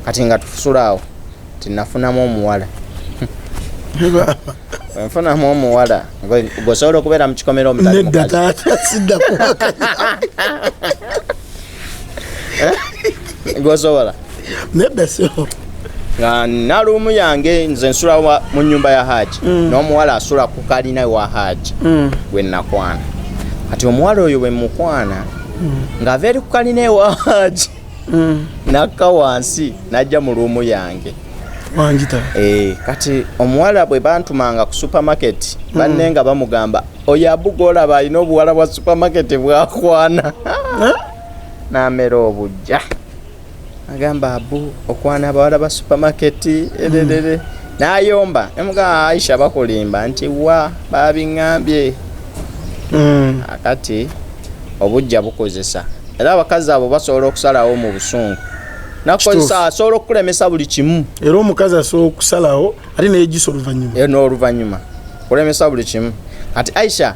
Kati nga tusula awo, tinafunamu omuwala. Nfunamu omuwala, gweosobola okubeera mu kikomera omutali Nedda. mukazi? Taata, sidda kuwakanya. Gweosobola? Nedda, sebo. Nga naluumu yange, nze nsula mu nyumba ya Haji, n'omuwala asula ku kalina wa Haji gwe nakwana. Kati omuwala oyo bwe mukwana, ng'ava eri ku kalina ewa Haji, nakka wansi najja mu luumu yange. Wangita. Kati omuwala bwe bantumanga ku supermarket, banne nga bamugamba, "Oyo Abuga olaba alina obuwala bwa supermarket bwakwana." N'amera obujja, agamba, "Abu, okwana abawala ba supermarket?" Ererere, n'ayomba. Nemugamba, "Aisha, bakulimba." Nti, "Wa, babiŋŋambye." Akati obujja bukozesa, era abakazi abo basobola okusalawo mu busungu nakukozesa. Kituufu. Asobola okukulemesa buli kimu. Era omukazi asobola okusalawo ate neyegisa oluvannyuma. Era n'oluvannyuma kulemesa buli kimu. Kati Aisha,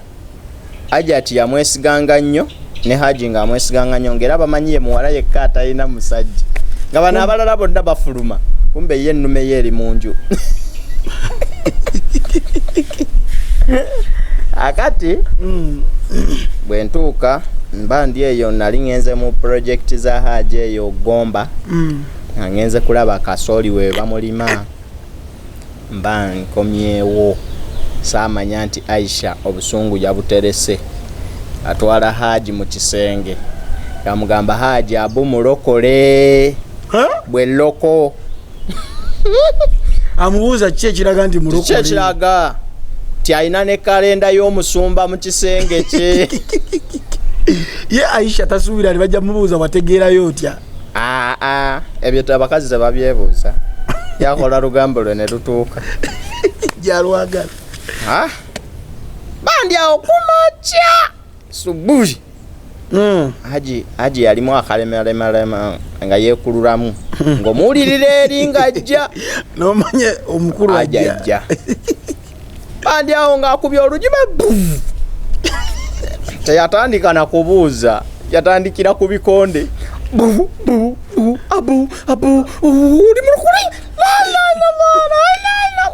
Ajati yamwesiganga nnyo ne Haji ng'amwesiganga nnyo, ngaera bamanyi ye muwala yekka atalina musajja, nga bano abalala bonna bafuluma, kumbe ye ennume ye eri mu nju. Akati bwe ntuuka, mba ndi eyo, nali ngenze mu projekiti za Haji eyo Gomba, nga ngenze kulaba kasooli we bamulima. Mba nkomyewo, saamanya nti Aisha obusungu yabuterese. Atwala Haji mu kisenge, yamugamba, "Haji, Abu mulokole." Bwe loko. Amubuuza ki ekiraga nti Kiki mulokole? ekiraga ti alina ne kalenda y'omusumba mu kisenge kye? Ye Aisha tasuubira nti bajja mubuuza, wategeerayo otya? Aa, ebyo abakazi tebabyebuuza, yakola lugambo lwe ne lutuuka Gyalwagala. Ah? Bandi awo kumakya subuhi, Haji yalimu akalемalemalema nga yeekululamu, ng'omuwulirira eri ng'ajja. Nomanye omukulu Haji ajja. Ajja. Bandi awo ng'akubye olugi bu, teyatandika na kubuuza, yatandikira ku bikonde. Bu bu bu, "Abu, Abu, oli mulokole?" La, la, la, la, la, la, la.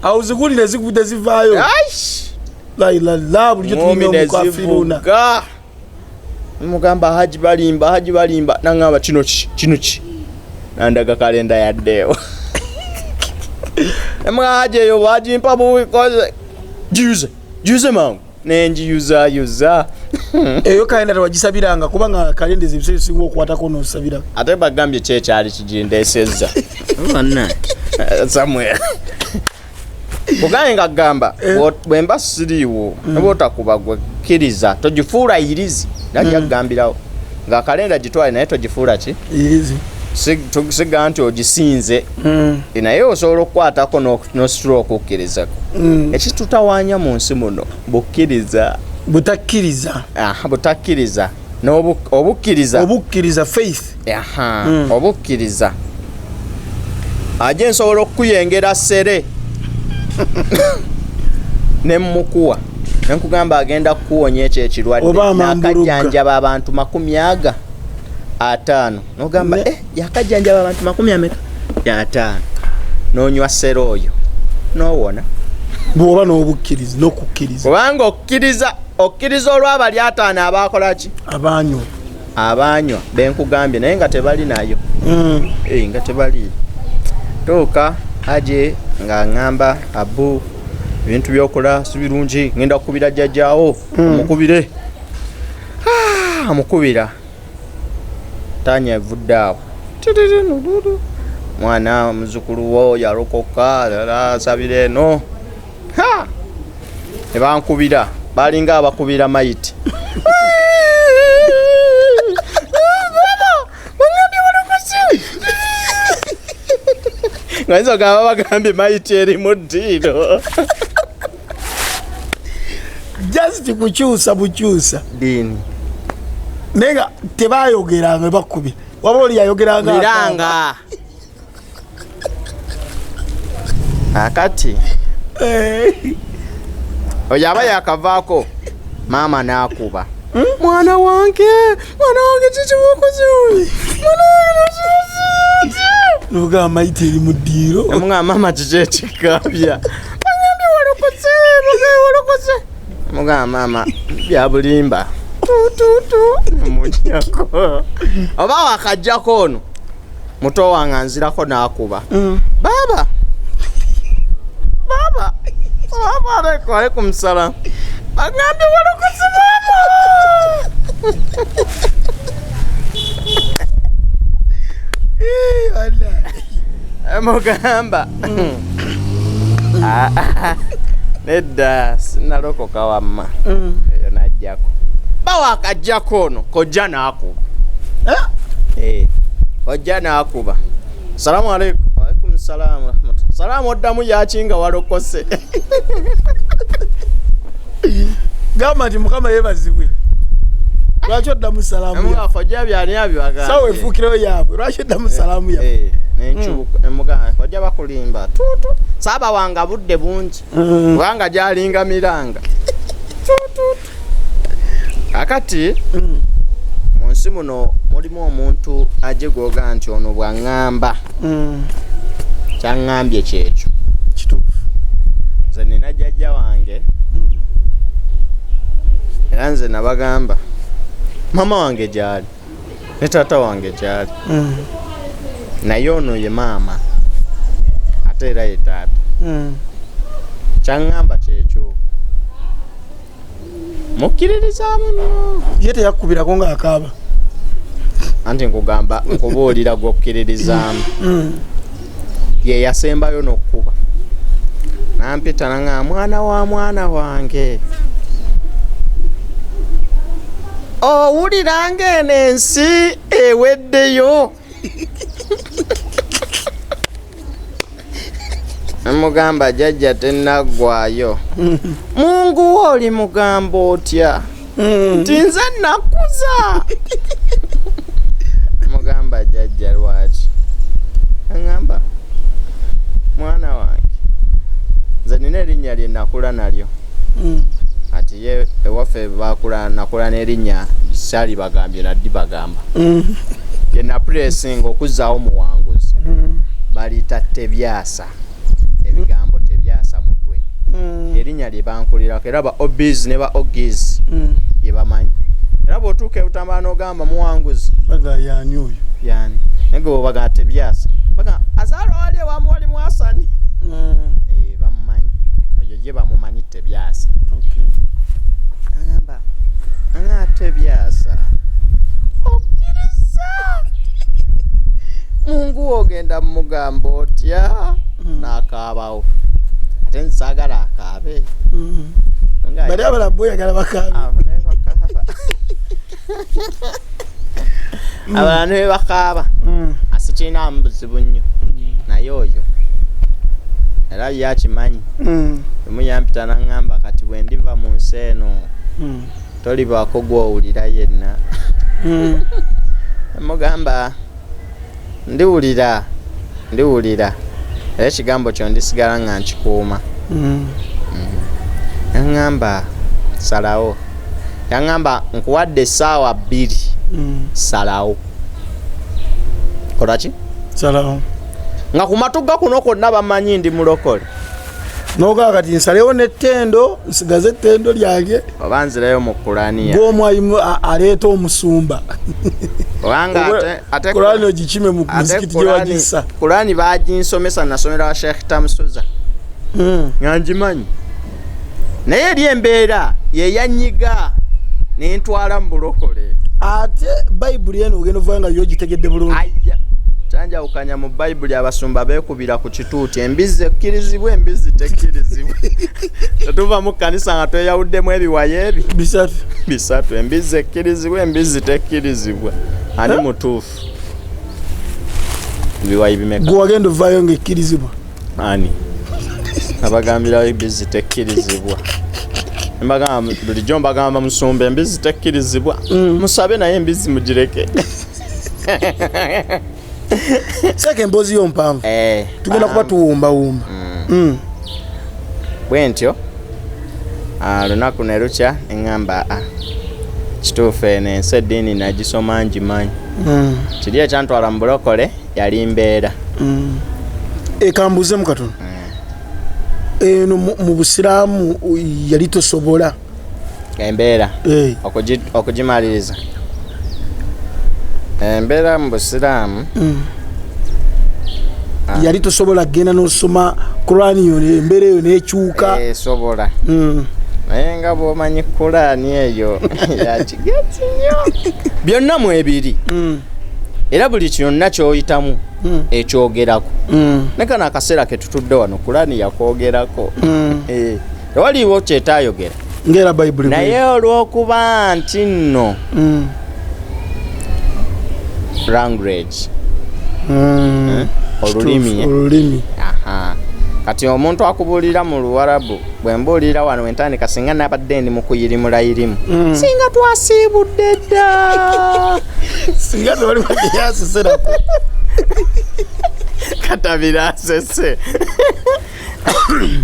Awo zigulire zikubidde zivaayo. Aish! Lailala, bulijjo Ng'omi tulina omukafiruuna. nezivuga. Mugamba, "Haji balimba, Haji balimba." Naŋŋamba, "Kino ki? Kino ki?" Nandaga kalenda yaddeewo. Nemugamba, "Haji, eyo bagimpa bubikoze, giyuze, giyuze mangu." Nenjiyuzayuza. Eyo kalenda tewagisabiranga, kubanga kalenda ezo ebiseera ebisinga okukwatako nosabira. Ate bagambye ki ekyali kigindeesezza somewhere bugaye nga gamba, "Bwe mba siriiwo, ne bwotakuba gwe kkiriza, togifuula yirizi." Najja kugambirawo nga kalenda gitwale, naye togifuula ki? Irizi. Siga nti ogisinze, naye osobola okukwatako n'ositula okukkirizako. Ekitutawaanya mu nsi muno bukkiriza. Butakkiriza. Aha, butakkiriza obukkiriza. Obukkiriza, faith. Aha, obukkiriza. Aje nsobola okukuyengera sere ne mukuwa, nenkugamba agenda kukuwonya ekyo ekirwadde. Oba amambuluga. Nakajjanjaba abantu 50, nogamba, "Eh, yakajjanjaba abantu makumi ameka? 50." Nonywa sere oyo nowona. Bw'oba n'obukkiriza n'okukkiriza. Kubanga okkiriza, okkiriza olwabali 50 abakolaki? Abanywa. Abanywa benkugambye, naye nga tebali nayo. Eh, nga tebali tuuka. Haji nga ŋŋamba, "Abu, ebintu byokola si birungi, ŋŋenda kukubira jjajjaawo." Omukubire. Ah, amukubira tanya evudde awo. Tiririnururu. "Mwana muzukulu wo yalokoka, asabira eno." Ha! Ne bankubira, balinga abakubira mayiti. "Bangambye walokose." Nga yinza ogamba bagambye mayiti eri mu ddiiro. Just kukyusa bukyusa ddiini. Naye nga tebayogeranga bakubye, waba oli yayogeranga. Miranga akati. Oyo aba yakavaako, maama n'akuba, "Mwana wange, mwana wange, kiki wakoze? Mwana wange!" Nogamba mayiti eri mu ddiiro. Namugamba, "Maama, kiki ekikabya?" "Bagambye walokose, bagambye walokose." Mugamba, "Maama, bya bulimba." Tututu mujjako oba wakajjako ono muto wange anzirako n'akuba, "Baaba, baaba, baaba, alaikum alaikum salam, bagambye walokose, baaba." Eh, wallahi. Mugamba, "Ah, ah, nedda, sinalokoka wamma." Eyo najjako bawakajjako ono kojja n'akuba. Eh? Eh, kojja n'akuba, "Salamu aleikum." "Alaikum salamu rahmatu salaamu." "Oddamu yaki nga walokose?" Gamba nti Mukama yeebazibwe, lwaki oddamu salaamu Emuga yaffe? Kojja byani abibagambye? Sawa efuukireyo yaabwe, lwaki oddamu salaamu yaffe? Eh, nenkyuka emugamba, "Kojja, bakulimba tutu saaba wange budde bungi kubanga gyalinga miranga tututu." Kakati mu nsi muno mulimu omuntu aje gwoga nti ono bwaŋŋamba, kyaŋŋambye kyekyo. Kituufu. Nze nina jjajja wange, era nze nabagamba maama wange gyali ne taata wange gyali, naye ono ye maama ate era ye taata. Kyaŋŋamba kyekyo, mukkiririzaamu nno. Ye teyakkubirako ng'akaaba? Anti nkugamba, nkubuulira gwokkiririzaamu. Ye yasembayo n'okkuba nampita naŋa, "Mwana wa mwana wange, owulira ng'eno ensi eweddeyo?" Namugamba, "Jjajja, tennaggwayo. Mungu wo oli mugamba otya nti nze nakuza?" Mugamba, "Jjajja, lwaki?" Aŋŋamba, "Mwana wange, nze nina erinnya lye nakula nalyo." Ati ye ewaffe bakula nakula n'erinnya saali bagambye naddi bagamba ye napulesinga okuzzaawo muwanguzi, baliyita Tebyasa, ebigambo tebyasa mutwe. Erinnya lye bankulirako, era ba obis ne ba ogis lye bamanyi. Era bw'otuuka ebutambala n'ogamba muwanguzi, Baga yaani oyo? Yani naye gwe bwebagaa Tebyasa, baga azaala wali ewamu wali mwasani. Eh, bamumanyi oyo, ye bamumanyi Tebyasa. Agamba anga, "Tebyasa, okkiriza mungu ogenda mugamba otya?" N'akaabawo, ate nsaagala akaabe. Bali abalala boyagala bakaabe. Abo ne bakaaba, abalala ne bakaaba, asikirinamu buzibu nnyo, naye oyo era ye akimanyi. Emu yampita naŋŋamba, "Kati bwe ndiva mu nsi eno, tolibaako gwowulira yenna." Mugamba, "Ndiwulira, ndiwulira, era ekigambo kyo ndisigala nga nkikuuma." Yaŋŋamba, "Salawo." Yaŋŋamba, "Nkuwadde essaawa 2, salawo kolaki." Salawo. Nga ku matugga kuno kwonna bamanyi ndi mulokole. Nogamba, "Kati nsalewo nettendo, nsigaze ettendo lyange oba nzirayo mu Kulani gw'omwayimu aleeta omusumba." Kubanga ate Kulani ogikime mu ate muzikiti gye wagissa. Kulani baginsomesa, nasomera wa Sheikh Tamsuza, nga ngimanyi, naye eri embeera yeyanyiga nentwala mu bulokole. Ate Bayibuli eno ogenda ovayo nga yo gitegedde bulungi. Aya, kyanjawukanya mu Bayibuli, abasumba beekubira ku kituuti, embizzi ekkirizibwa, embizzi tekkirizibwa. Tetuva mu kkanisa nga tweyawuddemu ebiwayo ebi bisatu. Bisatu: embizzi ekkirizibwa, embizzi tekkirizibwa. Ani mutuufu? Biwayi bimeka? Gwe wagenda ovaayo nga ekkirizibwa. Ani abagambirawo embizzi tekkirizibwa? Mbagamba bulijjo, mbagamba musumba embizi tekkirizibwa, musabe naye embizi mugireke. Seeka, emboozi yo mpanvu. Tugenda kuba tuwumbawumba. Bwe ntyo, lunaku ne lukya neŋŋamba, "Ah, kituufu, eno ensi eddiini nagisoma ngimanyi." Kiri ekyantwala mu bulokole yali mbeera. Ekambuuzemu katono eno, mu busiraamu yali tosobola? Embeera okugimaliriza embeera mu busiraamu. Yali tosobola kugenda n'osoma Kurani yo, embeera eyo nekyuka? Esobola. Naye nga bw'omanyi Kulaani eyo yakigazi nnyo, byonna mwebiri. Era buli kyonna ky'oyitamu ekyogerako. Ne kano akaseera ke tutudde wano, Kulaani yakwogerako. Tewaliiwo kyetaayogera. Ngaera Bayibuli. Naye olw'okuba nti nno language, olulimi. Kituufu, olulimi. Aha. Kati omuntu akubuulira mu Luwarabu, bwe mbuulira wano wentandika, singa nabadde ndi mu kuyirimula irimu, singa twasiibudde dda. Singa tewali wageyaseserako. Katabira asese,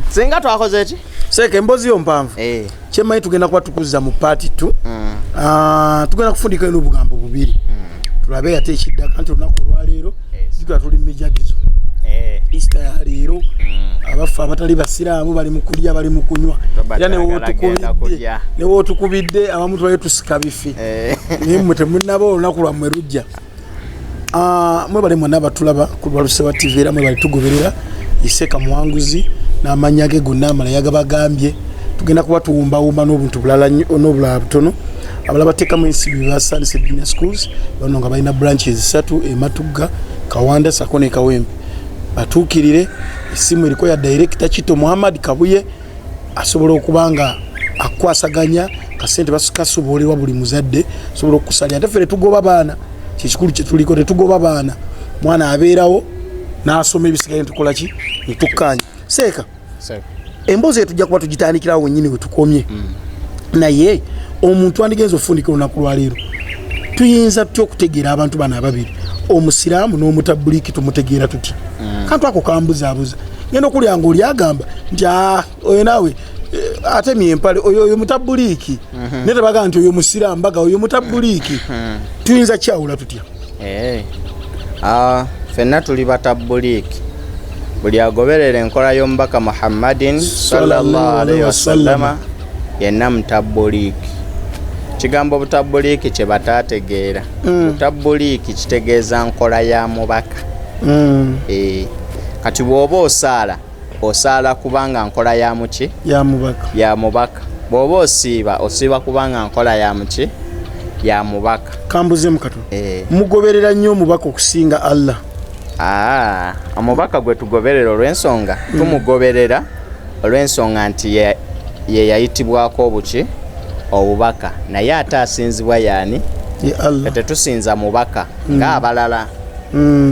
singa twakoze ki? Seeka, emboozi yo mpanvu. Kyemmanyi tugenda kuba tukuzza mu part 2. Tugenda kufundikayo n'obugambo bubiri, tulabe ate ekiddaka nti olunaku olwaleero, jukira tuli mumijagizo, Easter ya leero. Abaffe abatali basiraamu bali mu kulya, bali mu kunywa. Robert Era ayagala genda kulya. Newotukubidde abamu tubayo tusika bifi. Naye mmwe temunnaba, olunaku lwammwe lujja. Mwebale mwenna abatulaba ku Lwalusewa TV, era mwebale tugoberera. Iseka Muwanguzi n'amannya ge gonna amala yagabagambye. Tugenda kuba tuwumbawumba n'obuntu bulala n'obulala butono. Abalala bateekamu ensimbi ba Sunset Junior Schools bano, nga balina branches 3 e Matugga, Kawanda sako ne Kawempe. Batuukirire, essimu eriko ya director Kito Muhammad Kabuye, asobola okuba nga akwasaganya kasente kasubuulirwa buli muzadde asobola okukusalira. Ate ffe tetugoba baana, kyekikulu kyetuliko, tetugoba baana. Mwana abeerawo n'asoma, ebisigaye netukola ki? Netukkaanya. Seeka, emboozi eyo tujja kuba tugitandikirawo wennyini we tukomye. Naye omuntu andigenza ofundika olunaku lwaleero, tuyinza tutya okutegeera abantu bano ababiri, omusiraamu n'omutabuliki? Tumutegeera tutya? Kantu ako kambuzaabuza. Ngenda okulya nga oli agamba nti, "Ah, oyo naawe, atemye empale, oyo mutabuliiki." Naye tebagamba nti oyo musiraamu, baga oyo mutabuliiki. Tuyinza kyawula tutya? Ffenna tuli batabuliiki, buli agoberera enkola y'omubaka Muhammadin sallallahu alaihi wasallama yenna mutabuliiki. Kigambo butabuliiki kye bataategeera. Butabuliiki kitegeeza nkola ya mubaka. Kati bw'oba osaala, osaala kubanga nkola ya muki? Ya mubaka. Ya mubaka. Bw'oba osiiba, osiiba kubanga nkola ya muki? Ya mubaka. Kambuzemu katono. Mugoberera nnyo omubaka okusinga Allah? Omubaka gwe tugoberera olw'ensonga, tumugoberera olw'ensonga nti ye yayitibwako obuki? Obubaka. Naye ate asinzibwa yaani? Ye Allah. Tetusinza mubaka ng'abalala.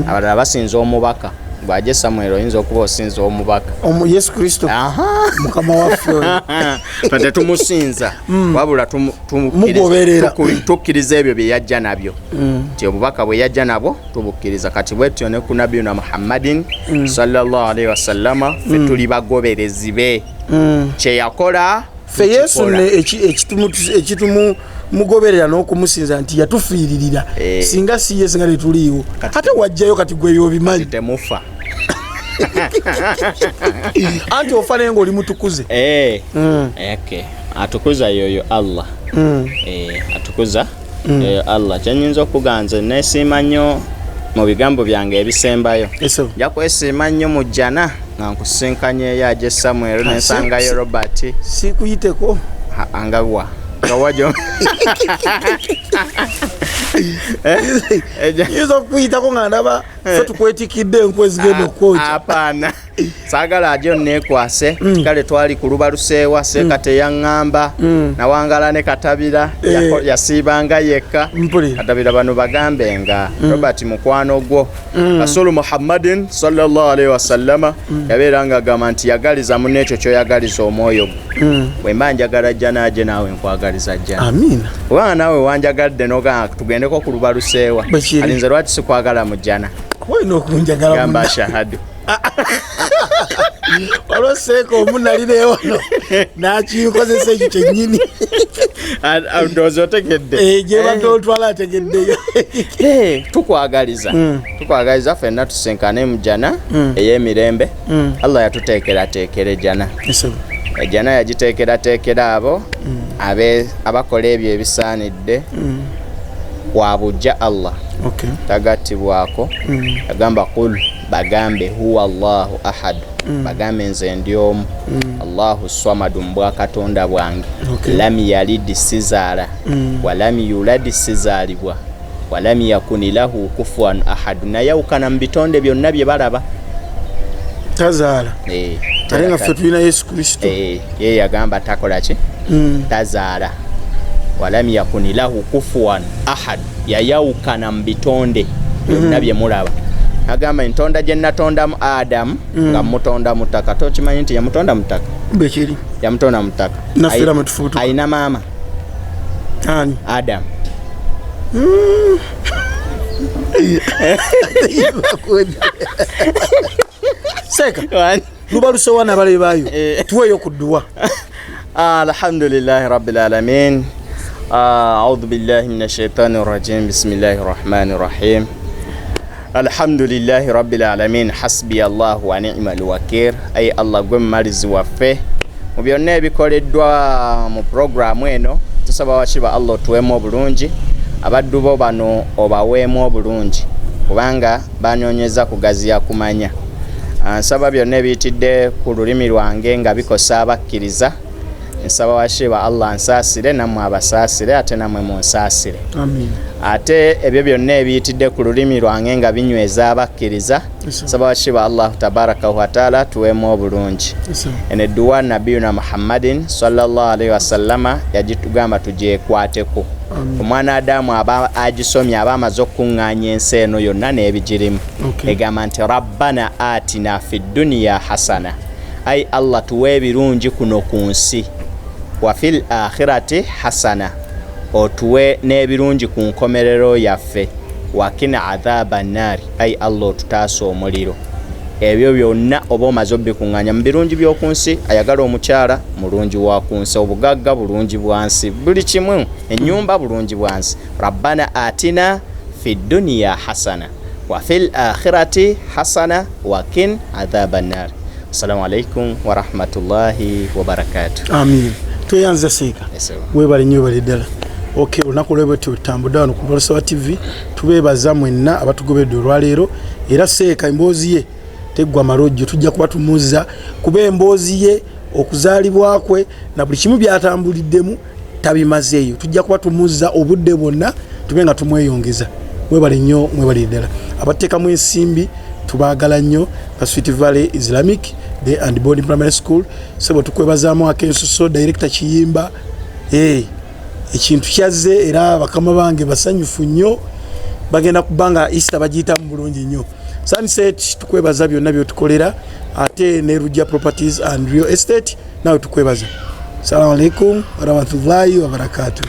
Abalala basinza omubaka. Bwaje Samuel, oyinza okuba osinza omubaka. Yesu Kristo. Aha. Mukama waffe oyo. Fe tetumusinza, wabula Mugoberera. Tukkiriza ebyo bye yajja nabyo, nti obubaka bwe yajja nabwo tubukkiriza. Kati bwetyo ne ku nabiyuna Muhammadin sallallahu alaihi wasallama, ffe tuli bagoberezi be. Kyeyakola Ffe Yesu tukikola. ne ekitumumugoberera n'okumusinza nti yatufiiririra. Singa si ye, singa tetuliiwo. Ate wajjayo kati gwe yobimanyi. Temufa. Anti ofa naye ngaoli mutukuze. Okay. Atukuza yoyo Allah. Atukuza yoyo Allah. Kyenyinza okuganza, nesiima nnyo mu bigambo byange ebisembayo. Eso. Nja kwesiima nnyo mu jjana nga nkusinkanyeyo aje Samuel, nensangayo Robert. Sikuyiteko. Nga wa nga wajo. Yinza okukuyitako nga ndaba ffe tukwetikidde enku ezigenda okukwokya. Apaana, saagala aje neekwase. Kale twali ku Lubaluseewa, seeka teyaŋŋamba. Nawangala ne Katabira. Yasiibanga yekka. Katabira, bano bagambe nga Robert mukwano gwo. Rasulu Muhammadin sallallahu alaihi wasallama yabeera nga agamba nti yagaliza munno ekyo kyoyagaliza omwoyo gwo. Bwe mba njagala jjana, aje naawe nkwagaliza jjana. Amiina. Kubanga naawe wanjagadde nogamba tugendeko ku Lubaluseewa. Bwe kiri. Kati nze lwaki sikwagala mu jjana? Kuba olina okunjagala. Gamba. Munna. Shahadu. Waliwo seeka omu nalireyo wano n'akinkozesa ekyo kyennyini. Ndowooza otegedde. Gyebadde otwala ategeddeyo. Tukwagaliza, tukwagaliza ffenna tusinkane mu jjana ey'emirembe. Allah yatuteekerateekera ejjana. Ejjana yagiteekerateekera abo abakola ebyo ebisaanidde. Wa bujja Allah, tagattibwako. Agamba, qul, bagambe, huwa Allahu ahad, bagambe nze ndi omu, Allahu swamadu, mu bwakatonda bwange. Lam yalidi, sizaala, walam yuladi, sizaalibwa, walam yakuni lahu kufuwan ahadu. Nayawukana mu bitonde byonna bye balaba. Tazaala. Ate nga ffe tulina Yesu Kristo. Ye yagamba takola ki? Tazaala. Walam yakuni lahu kufuwan ahad, yayawukana mu bitonde byonna bye mulaba. Agamba entonda gye natondamu Adamu nga mutonda mu ttaka. Tokimanyi nti yamutonda mu ttaka? Bwekiri. Yamutonda mu ttaka. Naffe era mwe tufuutuka. Ayina maama? Ani? Adamu. Seeka Lubalusewa n'abalabe baayo. Tuweeyo ku dduwa. Alhamdulillahi rabbil alamin. Audhu billahi min ashaitani rajim. Bismillahi rahmani rahim. Alhamdulillahi rabbil alamin. Hasbi Allahu wa ni'mal wakil. Ayi Allah, gwe mumalizi waffe mu byonna ebikoleddwa mu puroguramu eno. Tusaba wakiba Allah otuweemu obulungi, abaddu bo bano obaweemu obulungi, kubanga banoonyeza kugaziya kumanya. Nsaba byonna ebiyitidde ku lulimi lwange nga bikosa abakkiriza, nsaba washiba Allah nsaasire, nammwe abasaasire, ate nammwe munsaasire. Amin. Ate ebyo byonna ebiyitidde ku lulimi lwange nga binyweza abakkiriza, nsaba washiba Allahu tabaraka wataala tuweemu obulungi. Eno edduwa nabiyuna Muhammadin sallallahu alaihi wasallama yagitugamba tugyekwateko. Omwana Adamu aba agisomye aba amaze okukuŋŋaanya ensi eno yonna n'ebigirimu. Egamba nti rabbana atina fi dduniya hasana, ai Allah, tuwe ebirungi kuno ku nsi, wa fil akhirati hasana, otuwe n'ebirungi ku nkomerero yaffe, wakina adhaba nnaari, ai Allah, otutaasa omuliro. Ebyo byonna oba omaze obikuŋŋaanya mu birungi by'oku nsi. Ayagala omukyala mulungi wa ku nsi, obugagga bulungi bwa nsi, buli kimu, ennyumba bulungi bwa nsi. Rabbana atina fi dduniya hasana wa fil akhirati hasana wakin adhaba nnaari. Assalamu alaikum warahmatullahi wabarakatuh. Amin. Tweyanza seeka. Yes, sir. Webale nnyo, webale ddala. Ok, olunaku lwebwe tutambudde wano ku Lubalusewa TV. Tubeebaza mwenna abatugobedde olwaleero. Era seeka emboozi ye teggwa malojjo, tujja kuba tumuzza kuba emboozi ye, okuzaalibwa kwe na buli kimu byatambuliddemu tabimazeeyo. Tujja kuba tumuzza obudde bwonna tube nga tumweyongeza. Mwebale nnyo, mwebale ddala. Abateekamu ensimbi tubaagala nnyo, ba Sweet Valley Islamic Day and Boarding Primary School. Sebo, tukwebazaamu akensuso, Director Kiyimba. Ekintu kyazze era bakama bange basanyufu nnyo, bagenda kuba nga Easter bagiyitamu bulungi nnyo. Sunset, tukwebaza byonna byotukolera, ate ne Rujja Properties and Real Estate nawe tukwebaza. Assalamu alaikum warahmatullahi wabarakatuh.